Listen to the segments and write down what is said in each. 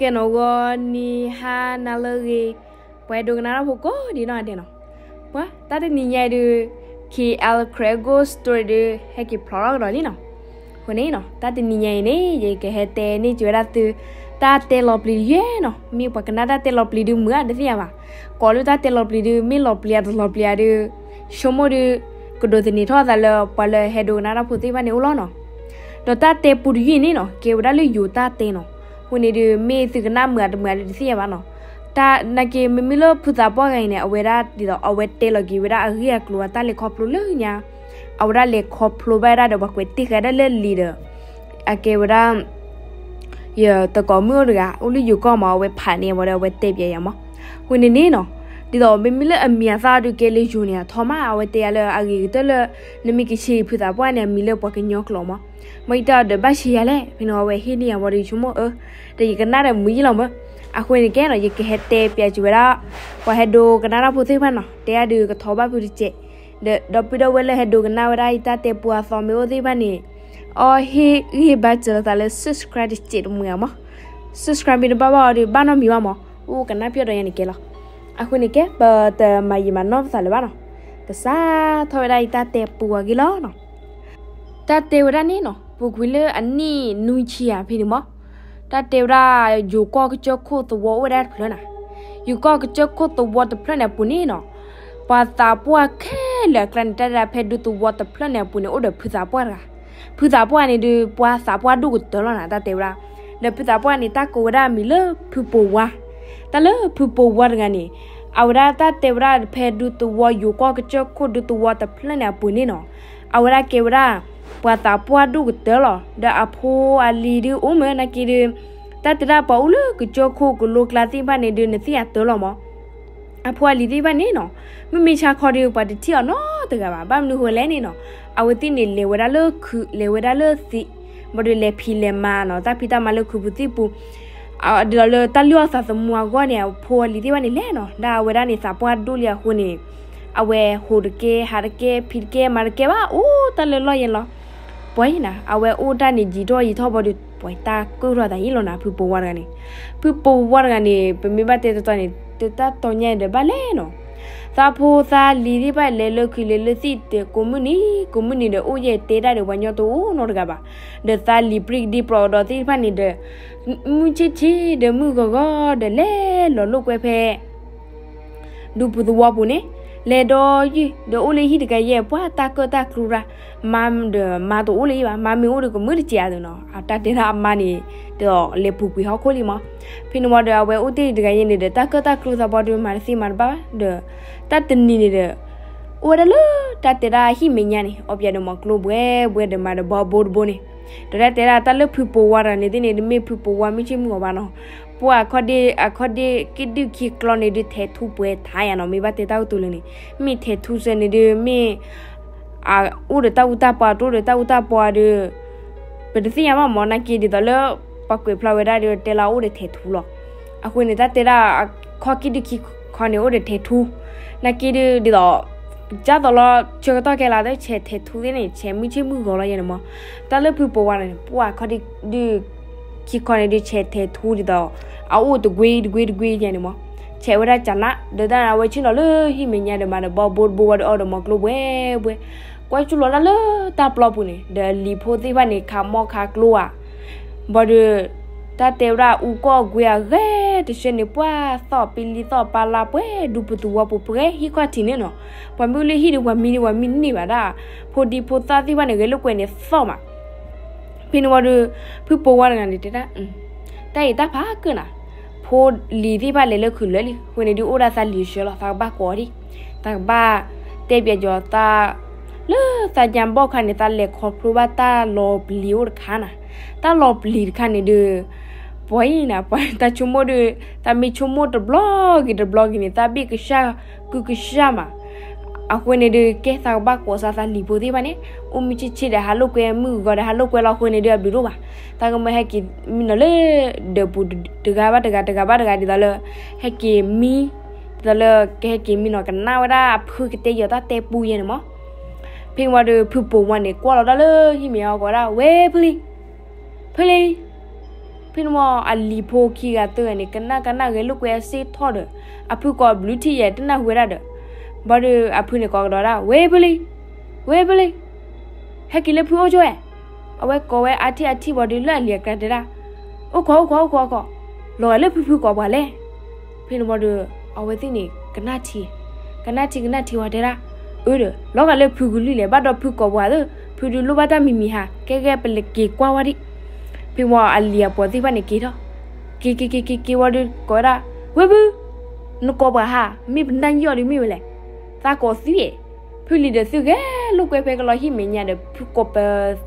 ကဲနီၣ်ဂီၤနံၤဟါနၤလၢအဂ့ၤ, ပှၤအဲၣ်ဒိးကနၣ်တၢ်ဖိကိးဒံးနီၢ်ဒဲးနီၤ, ပှၤတၢ်တနံၤညါအံၤဒုး K L Karen Ghost Story ဒုး ဟဲက့ၤဖျိးထီၣ်ကဒီးလံနီၤ. အဃိန့ၣ်နီၤ တၢ်တနံၤညါအံၤန့ၣ် ယကဟဲတဲန့ၢ်က့ၤဝဲဒၣ်သု တၢ်တဲလီၤပျံၤယဲနီၤ, မ့ၢ်ပှၤကနၣ်တၢ်တဲလီၤပျံၤဒုးမုာ်ဧါတသ့ၣ်ညါဘၣ်. ကိးလၢတၢ်တဲလီၤပျံၤဒုး မ့ၢ်လီၤပျံၤဧါတလီၤပျံၤဧါဒုး ဆိကမိၣ်ဒုး ကဒိးသန့ၤထီၣ်အသးလၢ ပှၤလၢဟဲဒိကနၣ်တၢ်ဖိသ့ၣ်တဖၣ်န့ၣ်အိၣ်လီၤနီၤ. ဒီးတၢ်တဲပူတယုၢ်အံၤန့ၣ်နီၤ ကဲဝဲဒၣ်လၢယိၤတၢ်တဲနီၤ. အဃိန့ၣ်ဒုး မ့ၢ်သုကနၣ်မုာ်ဧါတမုာ်ဧါဒုးတသ့ၣ်ညါဘၣ်နီၤ. တၢ်နာ်က့ မ့မ့ၢ်လၢဖုသးပှၢ်တဂၤအံၤန့ၣ် အဝဲဒၣ်ဒ်သိး အဝဲတဲလီၤက့ၤဝဲဒၣ်အဂ့ၢ်အကျိၤအတၢ်လဲၤခီဖျိလၢညါ, အဝဲဒၣ်လဲၤခီဖျိဘၣ်ဝဲဒၣ်ဒီးပှၤကွဲးတ့ၢ်ဃာ်ဒၣ်လၢလံာ်ဒီး အကဲဝဲဒၣ် ယတကိးမုၣ်အိၣ်တဂၤ အိၣ်လၢယိၤကီၢ်မး အဝဲဖးန့ၢ်အဝဲဒီး အဝဲတဲပျဲယၤမး. အဃိန့ၣ်န့ၣ်နီၤ ဒ်သိးမ့မ့ၢ်လၢအမံၤအသၣ်ဒုးကဲလၢယိၤန့ၣ် အထီမး အဝဲတဲယၤလၢအဂ့ၤကတၢၢ်လၢ နမ့ၢ်ကဆှၢဖုသးပှၢ်န့ၣ် အမံၤလၢပှၤကညီကျိာ်မး. မ့ၢ်ယတၢ်ဒီးဘၣ်ဆှၢယၤလဲၣ် ဖဲန့ၣ်အဝဲဟ့ၣ်န့ၢ်ယၤဝံၤဒီးဆိကမိၣ်အၢ ဒီးယကနၣ်ဒီးမုာ်ယံလီၤမး. အဃိန့ၣ်ကဲနီၤ ယကဟဲတဲပျဲစၢၤဝဲဒၣ် ပှၤဟဲဒိကနၣ်တၢ်ဖိသ့ၣ်တဖၣ်နီၤ တဲအါဒုးကထီဘၣ်ဖုတစဲး ဒီးဒီပုၢ်ဒီဝဲၢ်လၢဟဲဒိကနၣ်ဝဲဒၣ်အံၤတၢ်တဲပူအသီမ့ၢ်အိၣ်သ့ၣ်တဖၣ်န့ၣ် အီဟ့ၣ်ဂံၢ်ဟ့ၣ်ဘါစၢၤလိာ်သးလၢ subscribe တစဲးတမှဲၤအမး. subscribe မ့ၢ်တဘၣ်ဘၣ်အီၤဒီး ဘၣ်နီတမံၤဘၣ်မး, အိၣ်ကနၣ်ပျီၢ်ဒီးယၤန့ၣ်ကဲလီၤ. အဃိန့ၣ်ကဲ ပတမၤယံာ်မၤနီၢ်ပသးလၢၤဘၣ်နီၤ, ကစးထီၣ်ဝဲဒၣ်အံၤတၢ်တဲပူအဂ့ၢ်လီၤနီၤ. တၢ်တဲဝဲဒၣ်န့ၣ်နီၤ ပူၤကွံာ်လၢအနံၣ်နွံဆံယၤဖဲန့ၣ်မး, တၢ်တဲဝဲဒၣ် ယိၤကီၢ်ကစၢၢ်ခိၣ်သဝီအိၣ်ဝဲဒၣ်တဖျၢၣ်နီၤ. ယိၤကီၢ်ကစၢၢ်ခိၣ်သဝီတဖျၢၣ်န့ၣ်အပူၤန့ၣ်နီၤ ပှၤသးပှၢ်ခဲလၢာ်အကျါန့ၣ် တၢ်ဒၣ်ဖဲဒူသဝီတဖျၢၣ်န့ၣ်အပူၤန့ၣ် အိၣ်ဒီးဖုသးပှၢ်တဂၤ. ဖုသးပှၢ်န့ၣ်ဒုး ပှၤသးပှၢ်ဒိၣ်ကတၢၢ်လီၤနီၤ တၢ်တဲဝဲဒၣ်. ဒီးဖုသးပှၢ်န့ၣ် တၢ်ကိးဝဲဒၣ်အမံၤလၢဖုပိာ်ဝါ. တၢ်လၢဖုပိာ်ဝါတဂၤန့ၣ် အဝဲဒၣ်တၢ်တဲဝဲဒၣ်ဖဲဒူသဝီယိၤကီၢ်ကစၢၢ်ခိၣ်ဒူသဝီတဖျၢၣ်န့ၣ်အပူၤန့ၣ်နီၤ အဝဲဒၣ်ကဲဝဲဒၣ် ပှၤသးပှၢ်ဒိၣ်ကတၢၢ်လီၤ. ဒီးအဖိအလံၤဒုးအိၣ်မးနာ်က့ဒုး တၢ်တဲဒၣ်ပှၤအိၣ်လၢကစၢၢ်ခိၣ်ကလိကျါသ့ၣ်တဖၣ်န့ၣ်ဒုး နသ့ၣ်ညါတၢၢ်လီၤမး. အဖိအလံၤသ့ၣ်တဖၣ်န့ၣ်နီၤ မ့မ့ၢ်ဆါခီဒုး ပှၤတထံၣ်အီၤနီတဂၤဘၣ်. ဘၣ်မနုၤဃိလဲၣ်န့ၣ်နီၤ အဝဲသ့ၣ်န့ၣ်လဲၤဝဲဒၣ်လၢခုး လဲၤဝဲဒၣ်လၢသံး ဘၣ်ဒီးလဲၤဖံးလဲၤမၤနီၤ တၢ်ဖံးတၢ်မၤလၢခုးပူၤသံးပူၤ ဒ်သိးလၢတၢ်လုၢ်အီၣ်သးသမူအဂီၢ်န့ၣ် အဖိအလံၤသ့ၣ်တဖၣ်န့ၣ်လဲၣ်နီၤ ဒၣ်အဝဲဒၣ်န့ၣ်သးပှၢ်ဒိၣ်လံအဃိန့ၣ် အဝဲဟိးတကဲ ဟးတကဲ ဖံးတကဲ မၤတကဲဘၣ် အိၣ်တၢ်လၢလီၢ်ယဲလီၤ. ပှၤအံၤနီၤ အဝဲအိၣ်တၢ်န့ၣ်ယံာ်ထီၣ်ယံာ်ထီၣ်ဘၣ်ဒီး ပှၤတၢ်ကၢၣ်ထီၣ်သးယံာ်လီၤနီၤ ဖုပိာ်ဝါတဂၤန့ၣ်. ဖုပိာ်ဝါတဂၤန့ၣ် ပမ့ၢ်ဘၣ်တဲတတီၤန့ၣ် တတၢ်တီညါဒီးဘၣ်လဲၣ်နီၤ သးဖိသးလံၤသ့ၣ်တဖၣ်လဲၤလၢခုးလဲၤလၢသံးဒီး ကိးမုၢ်နံၤ ကိးမုၢ်နံၤဒီး အိၣ်ယဲၢ်တဲတၢ်ဒီးပှၤညီတအိၣ်နီတဂၤဘၣ်. ဒီးသးလံၤပြံကဒံပြီးဒီးသ့ၣ်တဖၣ်န့ၣ်ဒီး မုၢ်ဆ့ၣ်ဆ့ၣ်ဒီးမုၢ်ဂီၤဂီၤဒီးလဲၤလီၤလိာ်ကွဲဖဲ ဒူပူၤသဝီပူၤန့ၣ် လဲၤဒီးယုၢ် ဒီးအိၣ်လၢဟံၣ်တကယဲၢ် ပှၤတၢ်ကၢၣ်တၢ်ကျူရၢ် မါဒီးမါတအိၣ်လၢၤဘၣ် မါမ့ၢ်အိၣ်ဒီးကမုာ်တစဲးအါသုနီၤ အတၢ်တဲဒၣ်အမါန့ၣ် ဒီးလဲၤပူၤကွံာ်ဟီၣ်ခိၣ်လံမး. ဖဲန့ၣ်ဝံၤဒီး အဝဲအိၣ်တ့ၢ်တဂၤယဲၢ်န့ၣ်ဒီး တၢ်ကၢၣ်တၢ်ကျူသးပှၢ်ဒီးမၤတသ့မၤတဘၣ်ဘၣ်ဒီး တၢ်တနံၤန့ၣ်ဒီး အိၣ်ဝဲဒၣ်လၢတၢ်တဲဒၣ်ဟံၣ်မဲာ်ညါန့ၣ် အီၣ်ပၠးဒီးမီၤကျိၤဘှဲဘှဲဒီးမၤဒီးဘီဘိတဘိန့ၣ် ဒီးတၢ်တဲဒၣ်တၢ်လၢဖုပိာ်ဝါတဂၤန့ၣ်သ့ၣ်န့ၣ် တမ့ၢ်ဖုပိာ်ဝါမုၢ်ဆ့ၣ်မုၢ်ဂီၤဘၣ်နီၤ. ပှၤအခီဒ့ အခီဒ့ကံၣ်ဒုၣ်ခံကျီန့ၣ်ဒုးထဲးထူပှဲၤထါယါနီၤ မ့ၢ်ဘၣ်တဲတၢ်ကတိၤလၢန့ၣ် မ့ၢ်ထဲးထူစၢၤန့ၣ်ဒုး မ့ၢ် အအိၣ်ဒီးတၢ်အူတၢ်ပီ တအိၣ်ဒီးတၢ်အူတၢ်ပီဒီး ပတသ့ၣ်ညါဘၣ်မး နာ်က့ဒ်သိးလၢ ပှၤကွဲးဖျါဝဲဒၣ်ဒီး တဲလၢအအိၣ်ဒီးထဲးထူလီၤ. အဃိန့ၣ် တၢ်တဲဒၣ်အခီကံၣ်ဒုၣ်ခံခီန့ၣ် အိၣ်ဒီးထဲးထူ နာ်က့ဒုးဒ်သိး ကၢ်သိးလီၤ ဆၢကတီၢ်ခဲလၢာ် ဆဲးထဲးထူသ့ၣ်န့ၣ် ဆဲးမုၢ်ဆ့ၣ်မုၢ်ဂီၤလီၤယဲန့ၣ်မး. တၢ်လၢဖုပိာ်ဝါန့ၣ် ပှၤအခီဒ့ ခံခီန့ၣ်ဒုး ဆဲးထဲးထူဒ်သိး အအိၣ်တကွ့တကွ့တကွ့ယဲန့ၣ်မး. ဆဲးဝဲဒၣ်ကနၣ် ဒီးတၢ်အဝဲဆ့ၣ်နီၤလၢဟံၣ်မဲာ်ညါဒီးမၤဒီးဘီဘိတဘိဝဲဒီးအီၣ်ဒီးမီၤကျိၤဘှဲဘှဲ ကွၢ်စူၣ်လီၤတၢ်လၢတၢ်ပျီပူၤန့ၣ် ဒီးလံၤဖိသ့ၣ်တဖၣ်န့ၣ် ခးမီၣ်ခးကျိဧါ ဘၣ်ဒီး တၢ်တဲဝဲဒၣ်အူကီၢ်အကွ့အဂဲၤတဆၢန့ၣ် ပှၤသီၣ်ပလံၤသီၣ်ပာ်လၢပှဲၤဒူပူၤသဝီပူၤ ပှဲၤဟံၣ်ခီၣ်ထံးန့ၣ်နီၤ. ပှၤမ့ၢ်အိၣ်လၢဟံၣ်ဒီးပှၤမံဒီးပှၤမံန့ၢ်ဘၣ်ဒၣ် ဖိဒံဖိသၣ်သ့ၣ်တဖၣ်န့ၣ် ဂဲၤလိာ်ကွဲန့ၣ်သီၣ်မး. ဖဲန့ၣ်ဝံၤဒီး ဖုပိာ်ဝါတဂၤန့ၣ်တဲဒၣ် တၢ်အံၤတၢ်ဖးကၢၢ်နၤ, ဖိလံၤသ့ၣ်တဖၣ်လဲၤလၢခုးလၢာ်လံ အဃိန့ၣ်ဒုးအိၣ်ဒၣ်သးလံၤဆှၢလီၤ သးကဘၣ်ကိးဒံး, သးကဘၣ်တဲပျဲကီၤသး လၢသးညါဘီၣ်ခါန့ၣ် သးလဲၤခီဖျိဘၣ်တၢ်လီၤပျံၤအိၣ်တခါနၤ, တၢ်လီၤပျံၤတခါန့ၣ်ဒုး ပှၤအံၤနၤ ပှၤတၢ်ဆိကမိၣ်ဒုး သးမ့ၢ်ဆိကမိၣ်တဘျီဂ့ၤတဘျီဂ့ၤန့ၣ် သးဘ့ၣ်ကစၢ်ကုကစၢ်မး. အဃိန့ၣ်ဒုး ကဲသးကဘၣ်ကိးစၢ်သးလံၤဖိသ့ၣ်တဖၣ်န့ၣ် အိၣ်မုၢ်ဆ့ၣ်ဆ့ၣ်ဒီးဟးလိာ်ကွဲမုၢ်ဂီၤဒီးဟးလိာ်ကွဲလီၤအဃိန့ၣ်ဒုး အဘျုးဒိၣ်ဘၣ်. သးကမၢဟဲက့ၤမံနီၤလၢ ဒၢးပူၤတဂၤဘၣ်တဂၤ တဂၤဘၣ်တဂၤဒ်သိးလၢ ဟဲက့ၤမံ ဒ်သိးလၢကဟဲက့ၤမံနီၤ ကနၣ်ဝဲဒၣ်အဖုကတဲယီၤတၢ်တဲပူယဲန့ၣ်မး. ဖဲဝံၤဒီး ဖုပိာ်ဝါန့ၣ် ကွၢ်လီၤတၢ်လၢဟံၣ်မဲာ်ညါအဂီၢ်ဒၣ် ဝဲဖုလံ ဖုလံ ဖဲန့ၣ်ဝံၤအလံၤဖိခံဂၤသၢဂၤန့ၣ် ကနၣ်ကနၣ်ဂဲၤလိာ်ကွဲအစ့ထီၣ်ဒီး အဖုကိးဘျုးထံၣ်ယဲၢ်တနၢ်ဟူဝဲဒၣ်ဒီး ဘၣ်ဒီးအဖုန့ၣ်ကိးကဒီးဒၣ် ဝ့ၢ်ဖုလံ, ဝ့ၢ်ဖုလံ, ဟဲက့ၤလၢဖုအိၣ်ကၠိဝဲ. အဝဲကိးဝဲအါထံၣ်အထံၣ်ဝံၤဒီးလၢအလံၤအကျါတဲဒၣ်, အိၣ်ခိး အိၣ်ခိး အိၣ်ခိး အိၣ်ခိး, လီၤဂာ်လၢဖုဖုကိးပှၤလဲၣ်. ဖဲန့ၣ်ဝံၤဒီး အဝဲသ့ၣ်န့ၣ် ကနၣ်ထံ, ကနၣ်ထံကနၣ်ထံဝံၤတဲဒၣ်, အၢဒီး လီၤဂာ်လၢဖုကလုၢ်လဲၣ် ဘၣ်ဒီးဖုကိးပှၤဧၢ, ဖုဒုးလိၣ်ဘၣ်တၢ်မံၤမံၤဟါ, ကဲကဲပလဲၤက့ၤကွၢ်ဝဲဒံး. ဖဲဝံၤအလံၤအပှၤသ့ၣ်တဖၣ်န့ၣ်က့ၤထီၣ်, က့ၤက့ၤက့ၤက့ၤက့ၤဝံၤဒီးကိးဝဲဒၣ်, ဝ့ၢ်ဖု, နကိးပှၤဟါ, မ့ၢ်ပနၢ်ယီၢ်ဒီးမ့ၢ်ဝဲလဲၣ်. သးကိးသုဧါ, ဖုလံၤဒီးသုဂဲၤလိာ်ကွဲဖဲကလီၤဟံၣ်မဲာ်ညါဒီး ဖုကိးပ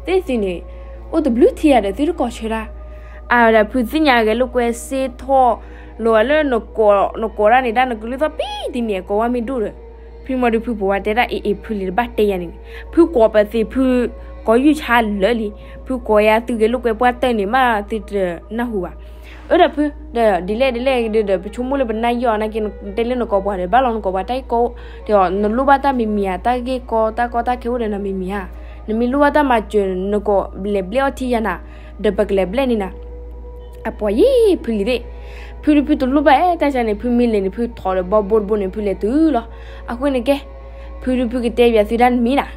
သ့ၣ်သုန့ၣ် အိၣ်တဘျုးထံယၤဒီးသုတကိးဆၢဒၣ်. အဝဲဒၣ်ဖုသ့ၣ်ညါဂဲၤလိာ်ကွဲစ့ထီၣ်, လီၤဂာ်လၢ နကိးဒၣ်န့ၣ်ဒၣ် နကလုၢ်သီၣ်ပံတနံၤကိးဝဲမ့ၢ်ဒိၣ်ဒီး, ဖဲန့ၣ်ဝံၤဒီးဖုပိာ်ဝါတဲဒၣ် အ့ၣ်အ့ၣ် ဖုလံၤတဘၣ်တဲယၤန့ၣ်, ဖုကိးပသ့ၣ်ဖုကိးယုၢ်ဆါလၢာ်လံ, ဖုကိးယၤသုဂဲၤလိာ်ကွဲပှၢ်တၢၢ်န့ၣ် မ့ၢ်သုတနၢ်ဟူဘၣ်. အၢဒီးဖု, ဒီးဒ်လဲၣ်ဒ်လဲၣ်ဒီး ပဆိကမိၣ်လၢပနၢ်ယီၢ်နာ်က့ နတဲလၢနကိးပှၤဒီး ဘၣ်လီၤနကိးပှၤတၢ်ဂ့ၢ်ကီ, ဒီးနလိၣ်ဘၣ်တၢ်မံၤမံၤဧါ, တၢ်ဂ့ၢ်ကီ တၢ်ကီတၢ်ခဲအိၣ်ဒီးနမံၤမံၤဧါ. နမ့ၢ်လိၣ်ဘၣ်တၢ်မၤစၢၤ နကိးလဲၤဘျဲၣ်အီထံယၤနၤ, ဒီးပကလဲၤဘျဲၣ်န့ၢ်နၤ. အပှၤယံၤဖုလံၤသ့ၣ်, ဖုဒုးဖုတလိၣ်ဘၣ်အဲၣ်တၢ်ဆါန့ၣ် ဖုမ့ၢ်လဲၤန့ၣ် ဖုထီၣ်ဒီးဘီဘိတဘိန့ၣ် ဖုလဲၤတုၤလီၤ. အဃိန့ၣ်ကဲ, ဖုဒုးဖုကတဲပၠးသုဒၣ်နမံၤနၤ,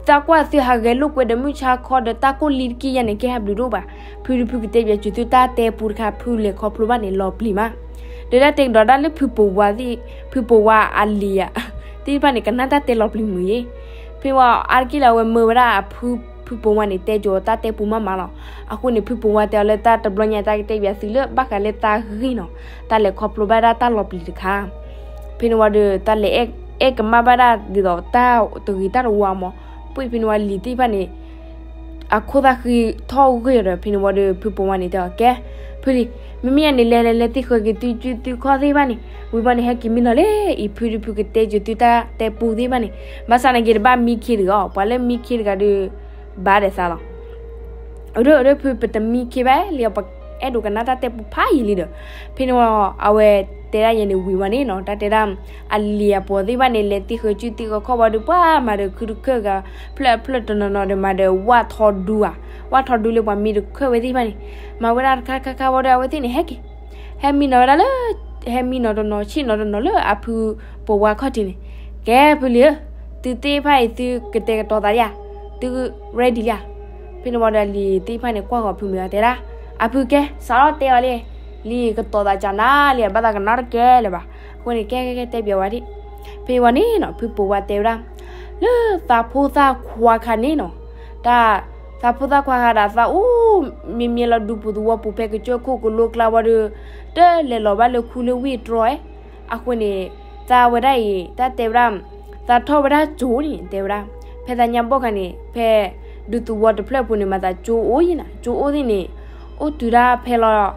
သးကွၢ်သုဟးဂဲၤလိာ်ကွဲဒီးမုၢ်ဆါခီဒီးတၢ်ကိၢ်လံၤတက့ၢ်ယၤန့ၣ် ကဲဟးဘျုးဒိၣ်ဘၣ်. ဖုဒုးဖုကတဲပၠးစၢၤသုတၢ်တဲပူတခါ ဖုလဲၤခီဖျိဘၣ်န့ၣ် လီၤပျံၤမး. ဒီးတၢ်တဲကဒီးဒၣ်လၢဖုပိာ်ဝါသ့ၣ်, ဖုပိာ်ဝါအလံၤယၤ သ့ၣ်တဖၣ်န့ၣ် ကနၣ်တၢ်တဲလီၤပျံၤမုာ်ယ့ၣ်. ဖဲဝံၤအါတက့ၢ်လၢအဝဲမၢဝဲဒၣ်အဖု, ဖုပိာ်ဝါန့ၣ် တဲကၠီၤတၢ်တဲပူမးမးလီၤ. အဃိန့ၣ် ဖုပိာ်ဝါတဲအီၤလၢတၢ်တဘျီညါတၢ်ကတဲပၠးသုလၢဘၣ်ဃးလၢတၢ်ဂ့ၢ်နီၤ, တၢ်လဲၤခီဖျိဘၣ်ဒၣ်တၢ်လီၤပျံၤတခါ. ဖဲန့ၣ်ဝံၤဒီး တၢ်လဲၤအဲၣ်ကမၣ်ဘၣ်ဒၣ်ဒ်သိးတၢ်တဂ့ၤတၢ်တဝါမး. ပှ့ၢ်ဖဲန့ၣ်ဝံၤလံၤသ့ၣ်တဖၣ်န့ၣ် အခိၣ်သၣ်ဃံထီၣ်ဂ့ၢ်ဒီး ဖဲန့ၣ်ဝံၤဒီး ဖုပိာ်ဝါန့ၣ်တဲအီၤ ကဲ, ဖုလံၤ, မ့မ့ၢ်ယၤန့ၣ် လဲၤလဲၤလဲၤသ့ဃၢၤက့ၤသုစုသုခီၣ်သ့ၣ်တဖၣ်န့ၣ်, ဝံၤဘၣ်န့ၣ် ဟဲက့ၤမံနီၤလၢအံၤ ဖုဒုးဖုကတဲကၠီၤသုတၢ်တဲပူသ့ၣ်တဖၣ်န့ၣ်, ဘၣ်ဆၣ်နာ်က့တဘၣ်မံခ့တဂၤအီၤ, ပှၤလၢမံခ့တဂၤဒီး ဘၣ်ဒဲးသးလီၤ. အဒိၣ်အဒိၣ်ဖုပတမံခ့ဘၣ်လံအီၤ, ပအဲၣ်ဒိးကနၣ်တၢ်တဲပူဖးယံာ်လံဒီး, ဖဲန့ၣ်ဝံၤ အဝဲတဲဒၣ်ယဲန့ၣ်ဝံၤဝံၤန့ၣ်နီၤ, တၢ်တဲဒၣ် အလံၤအပှၤသ့ၣ်တဖၣ်န့ၣ် လဲၤသ့ဃၢၤစုသ့ဃၢၤခီၣ်ဝံၤဒီး ပှၤမၤဒီးခုတခၢၣ်ဂၤ ဖျၢၣ်အဖျၢၣ်တနီၤနီၤဒီး မၤဒီးဝၣ်ထီဒူဧါ, ဝၣ်ထီဒူလၢပှၤမံတခၢၣ်ဝဲသ့ၣ်တဖၣ်န့ၣ်, မၤဝဲဒၣ်တခါခါခါဝံၤဒီး အဝဲသ့ၣ်န့ၣ် ဟဲက့ၤ, ဟဲမံနီၤဝဲဒၣ်လၢ ဟဲမံနီၤတနီၤဆ့ၣ်နီၤတနီၤလၢအဖုပိာ်ဝါခီၣ်ထံးန့ၣ်, ကဲဖုလံၤဧၢ, သုသ့ၣ်တဖၣ်အံၤ သုကတဲာ်ကတီၤသးလံဧါ, သု ready လံဧါ. ဖဲန့ၣ်ဝံၤဒီးလံၤသ့ၣ်တဖၣ်န့ၣ် ကွၢ်ဃီၤဖုမုၢ်ဂၤတဲဒၣ်, အဖုကဲ စးထီၣ်တဲအီၤလံ, လံၤကတီၤသးကနၤလံ, ဘၣ်သးကနၣ်တကဲလၢၤဘၣ်. အဃိန့ၣ် ကဲကဲကဲ တဲပၠးဝဲဒၣ်, ဖဲဝံၤန့ၣ်နီၤ ဖုပိာ်ဝါတဲဝဲဒၣ်, လၢသးဖိသၣ်ခွါခါန့ၣ်နီၤ, တၢ် သးဖိသၣ်ခွါခါဒီး သးအိၣ် မ့မ့ၢ်လီၤဒူပူၤသဝီပူၤ ဖဲကစၢၢ်ခိၣ်ကလိကျါဝံၤဒီး တလဲၤလီၤဘၣ်လၢခူလၢဝ့ၢ်တြီဧါ. အဃိန့ၣ် သးဝဲဒၣ်အံၤ တၢ်တဲဝဲဒၣ်, သးထီၣ်ဝဲဒၣ်ကၠိန့ၣ် တဲဝဲဒၣ်, ဖဲသးညါဘီၣ်ခါန့ၣ် ဖဲဒူသဝီတဖျၢၣ်ပူၤန့ၣ် မၤသးကၠိအိၣ်ယံၤနၤ, ကၠိအိၣ်သ့ၣ်န့ၣ် အိၣ်တုၤဒၣ်ဖဲလီၤ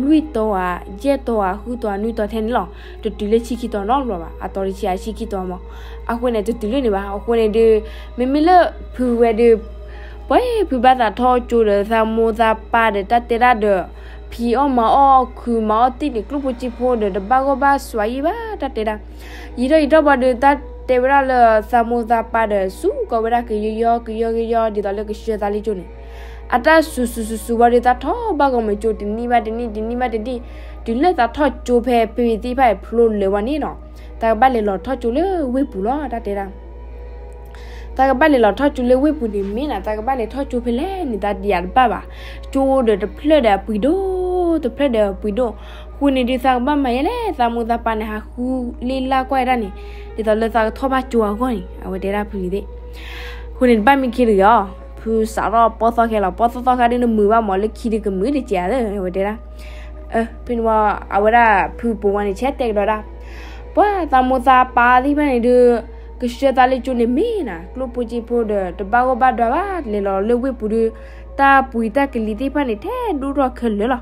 လွံၢ်တီၤဧါ, ယဲၢ်တီၤဧါ, ဃုတီၤဧါ, နွံတီၤထဲန့ၣ်လီၤ. တတုၤလၢဆံခံတီၤနီတဘျီဘၣ်, အတီၤတဆံဧါ ဆံခံတီၤမး. အဃိန့ၣ် တတုၤလၢန့ၣ်ဘၣ်. အဃိန့ၣ်ဒီး မ့မ့ၢ်လၢဖုဝဲဒီး ပှၤဖုဘၣ်သးထီၣ်ကၠိဒီး သးမိၢ်သးပၢ်ဒီး တၢ်တဲဒၣ်ဒီး ဖံးအီၣ်မၤအီၣ် ခုးမၤအီၣ်တံၢ်န့ၣ် ကျိၣ်ဖိစ့ဖိဒီး တဘၣ်ဂီၢ်ဘၣ်စွါယံၤဘၣ် တၢ်တဲဒၣ်. ယံာ်ထီၣ်ယံာ်ထီၣ်ဘၣ်ဒီး တၢ်တဲဝဲဒၣ်လၢသးမိၢ်သးပၢ်ဒီး စူၢ်ကီးဝဲဒၣ်ကယီယီကယီကယီ ဒ်သိးလၢကဆှၢသးလၢကၠိန့ၣ်. အတၢ်စူၤစူၤစူၤစူၤဝံၤဒီး သးထီၣ်ဘၣ်ဂီၢ်မုၢ်ကၠိ တနံၣ်ဘၣ်တနံၣ် တနံၣ်ဘၣ်တနံၣ်, တုၤလၢသးထီၣ်ကၠိဖဲ ဖဲသ့ၣ်တဖၣ်အံၤဖျိလၢာ်ဝံၤန့ၣ်နီၤ, သးကဘၣ်လဲၤလီၤထီၣ်ကၠိလၢဝ့ၢ်ပူၤလီၤ တၢ်တဲဒၣ်. သးကဘၣ်လဲၤလီၤထီၣ်ကၠိလၢဝ့ၢ်ပူၤန့ၣ် မ့ၢ်နၤ သးကဘၣ်လဲၤထီၣ်ကၠိဖဲလဲၣ်န့ၣ် သးဒံးယၤတဘၣ်ဘၣ်. ကၠိဒီးတဖျၢၣ်ဒီးအပှ့ၤဒိၣ်, တဖျၢၣ်ဒီးအပှ့ၤဒိၣ်. အဃိန့ၣ်ဒီး သးကဘၣ်မၤယဲလဲၣ်, သးမိၢ်သးပၢ်န့ၣ် ဟးဃုလ့လၢကွၢ်ဝဲဒၣ်န့ၣ်, ဒ်သိးလၢသးကထီၣ်ဘၣ်ကၠိအဂီၢ်န့ၣ် အဝဲတဲဒၣ်ဖုလံၤသ့ၣ်. အဃိန့ၣ် တဘၣ်မံခ့တဂ့ၤအီၤ, ဖုစးထီၣ်ပီသီခဲလီၤ, ပီသီသီခါဒီးနမုာ်ဘၣ်မး လၢခံဒီးကမုာ်တကဲးဧါ အဝဲတဲဒၣ်. ဖဲန့ၣ်ဝံၤ အဝဲဒၣ်ဖုပိာ်ဝါန့ၣ် ဆဲးတဲကဒီးဒၣ်, ပှၤသးမိၢ်သးပၢ်သ့ၣ်တဖၣ်န့ၣ်ဒီး ကဆှၢသးလၢကၠိန့ၣ်မ့ၢ်နၤ, ကျိၣ်ဖိစ့ဖိဒီး တဘၣ်ဂီၢ်ဘၣ်ဒွးဘၣ်, လဲၤလီၤလၢဝ့ၢ်ပူၤဒီး တၢ်ပှ့ၤတၢ်ကလံၤသ့ၣ်တဖၣ်န့ၣ် ထဲဒိၣ်ထီၣ်ခဲလၢာ်လီၤ.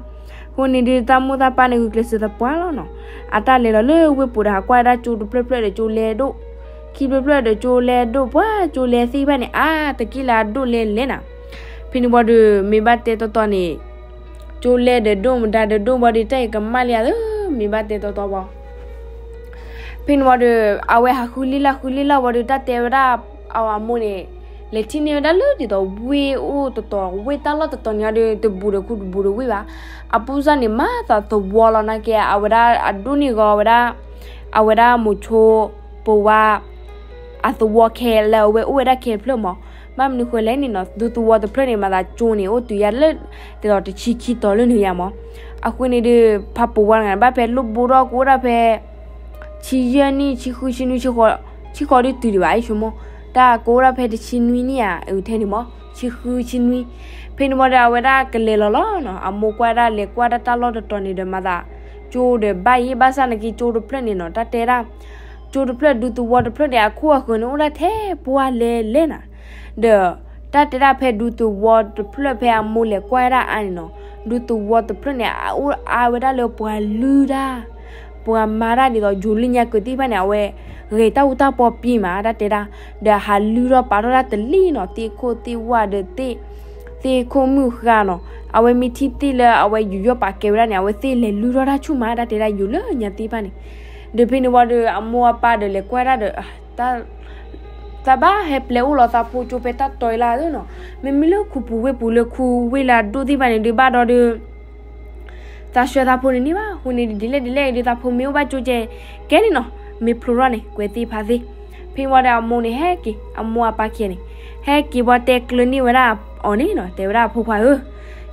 အဃိန့ၣ်ဒီး သးမိၢ်သးပၢ်န့ၣ် ဂုာ်ကျဲးစၢးသပှၢ်လီၤနီၤ. အတၢ်လဲၤလီၤလၢဝ့ၢ်ပူၤဒီး ဟးကွၢ်ဝဲဒၣ်ကၠိတဖျၢၣ်ဖျၢၣ်ဒီးကၠိလဲၤဒိၣ်, ခံဖျၢၣ်ဖျၢၣ်ဒီးကၠိလဲၤဒိၣ်, ပှၤကၠိလဲၤသ့ၣ်တဖၣ်န့ၣ် အါ တက့ၢ်လၢအဒိၣ်လဲၤလဲၣ်နၤ. ဖဲန့ၣ်ဝံၤဒီး မ့ၢ်ဘၣ်တဲတီတီန့ၣ် ကၠိလဲၤဒီးဒိၣ် မတၤဒီးဒိၣ်ဝံၤဒီး တၢ်အံၤကမၣ်လံဧါသၢ, မ့ၢ်ဘၣ်တဲတီတီဝံၤ ဖဲန့ၣ်ဝံၤဒီး အဝဲဟးဃုလ့လၢ်ဃုလ့လၢ်ဝံၤဒီး တၢ်တဲဝဲဒၣ်အဝၤမိၢ်န့ၣ်, လဲၤထံၣ်န့ၢ်ဝဲဒၣ်လၢဒ်သိးဝ့ၢ်အိၣ်တတီၤ ဝ့ၢ်တၢ်လီၢ်တတီၤန့ၣ်ဒီး တဘူးဒီးခူတဘူးဒီးဝ့ၢ်ဘၣ်. အပူၤစၢ်န့ၣ် မၤသးသဝီလီၤနာ်က့ အဝဲဒၣ်အဒိၣ်န့ၢ်ဂီၤဝဲဒၣ် အဝဲဒၣ်မိၤဆိ ပဝါ အသဝီခဲလၢာ် အဝဲအိၣ်ဝဲဒၣ်ခဲတဖျၢၣ်မး. ဘၣ်မနုၤဃိလဲၣ်န့ၣ်နီၤ ဒူသဝီတဖျၢၣ်န့ၣ် မၤသးကၠိန့ၣ် အိၣ်တုၤယၤလၢ ဒ်သိးတဆံခံတီၤလၢနုၤယၤမး. အဃိန့ၣ်ဒီး ဖးပဝါတဂၤန့ၣ် ဘၣ်ဖဲလိၣ်ဘိထီၣ်ကအိၣ်ဒၣ်ဖဲ ဆံယဲၢ်နံၣ် ဆံဃု ဆံနွံ ဆံဃိး ဆံဃိးဒုးတုၤဒံးဘၣ် ယဆိကမိၣ် တၢ်ကအိၣ်ဒၣ်ဖဲတဆံနွံနံၣ်ဧါ အထဲန့ၣ်မး ဆံဃု ဆံနွံ. ဖဲန့ၣ်ဝံၤဒီး အဝဲဒၣ်ကလဲၤလီၤလီၤနီၤ အမိၢ်ကွၢ်ဒၣ်လဲၤကွၢ်ဒၣ်တၢ်လီၢ်တတီၤန့ၣ်ဒီး မၤသးကၠိဒီးဘၣ်ယံၤ ဘၣ်ဆၣ်နာ်က့ကၠိတဖျၢၣ်န့ၣ်နီၤ တၢ်တဲဒၣ် ကၠိတဖျၢၣ် ဒူသဝီတဖျၢၣ်န့ၣ် အခိၣ်အဃၢၤန့ၣ် အိၣ်ဒၣ်ထဲပှၢ်လဲၤလဲၤနၤ ဒီး တၢ်တဲဒၣ်ဖဲဒူသဝီတဖျၢၣ်ဖဲအမိၢ်လဲၤကွၢ်ဒၣ်အါန့ၣ်နီၤ ဒူသဝီတဖျၢၣ်န့ၣ် အအိၣ်အါဝဲဒၣ်လၢပှၤလုၢ်တၢ် ပှၤမၤတၢ်ဒ်သိး ယူၤလၢညါကၢၤသ့ၣ်တဖၣ်န့ၣ် အဝဲ ဂဲၤတၢ်အူတၢ်ပီပံမး တၢ်တဲဒၣ် ဒီးဟးလုၢ်ထီၣ်ပာ်ထီၣ်တၢ်တလံၤနီၤ သ့ၣ်ခိၣ်သ့ၣ်ဝၣ်ဒီးသ့ၣ် သ့ၣ်ခိၣ်မုၣ်ဃါနီၤ အဝဲမ့ၢ်ထံၣ်သ့ၣ်လၢအဝဲယူးယီၣ်ပာ်ကဲဝဲဒၣ်န့ၣ် အဝဲသ့ၣ်လဲၤလုၢ်ထီၣ်တၢ်ဆူၣ်မး တၢ်တဲဒၣ်ယူၤလၢညါသ့ၣ်တဖၣ်န့ၣ် ဒီးဖဲန့ၣ်ဝံၤဒီး အမိၢ်အပၢ်ဒီးလဲၤကွၢ်ဒၣ်ဒီး သးဘၣ်ဟဲပျဲအိၣ်လီၤသးဖိကၠိဖဲတၢ်တီအံၤလၢ်သ့နီၤ မ့မ့ၢ်လၢခူပူၤဝ့ၢ်ပူၤလၢခူဝ့ၢ်လၢအဒိၣ်သ့ၣ်တဖၣ်န့ၣ် ဒုးဘၣ်ဒီးဒုး သးဆှၢသးဖိန့ၣ်န့ၢ်ဘၣ် အဃိန့ၣ်ဒ်လဲၣ်ဒ်လဲၣ်ဒီး သးဖိမ့ၢ်အိၣ်ဘၣ်ကၠိကဲ ကဲန့ၣ်နီၤ မ့ၢ်ဖျိထီၣ်န့ၣ် ကွဲးသ့ၣ်ဖးသ့. ဖဲန့ၣ်ဝံၤဒီးအမိၢ်န့ၣ်ဟဲက့ၤ အမိၢ်အပၢ်ခံဂၤန့ၣ် ဟဲက့ၤဝံၤတဲကျၢၤန့ၢ်ဝဲဒၣ်အီၤန့ၣ်နီၤ တဲဝဲဒၣ်အဖိခွါဧၢ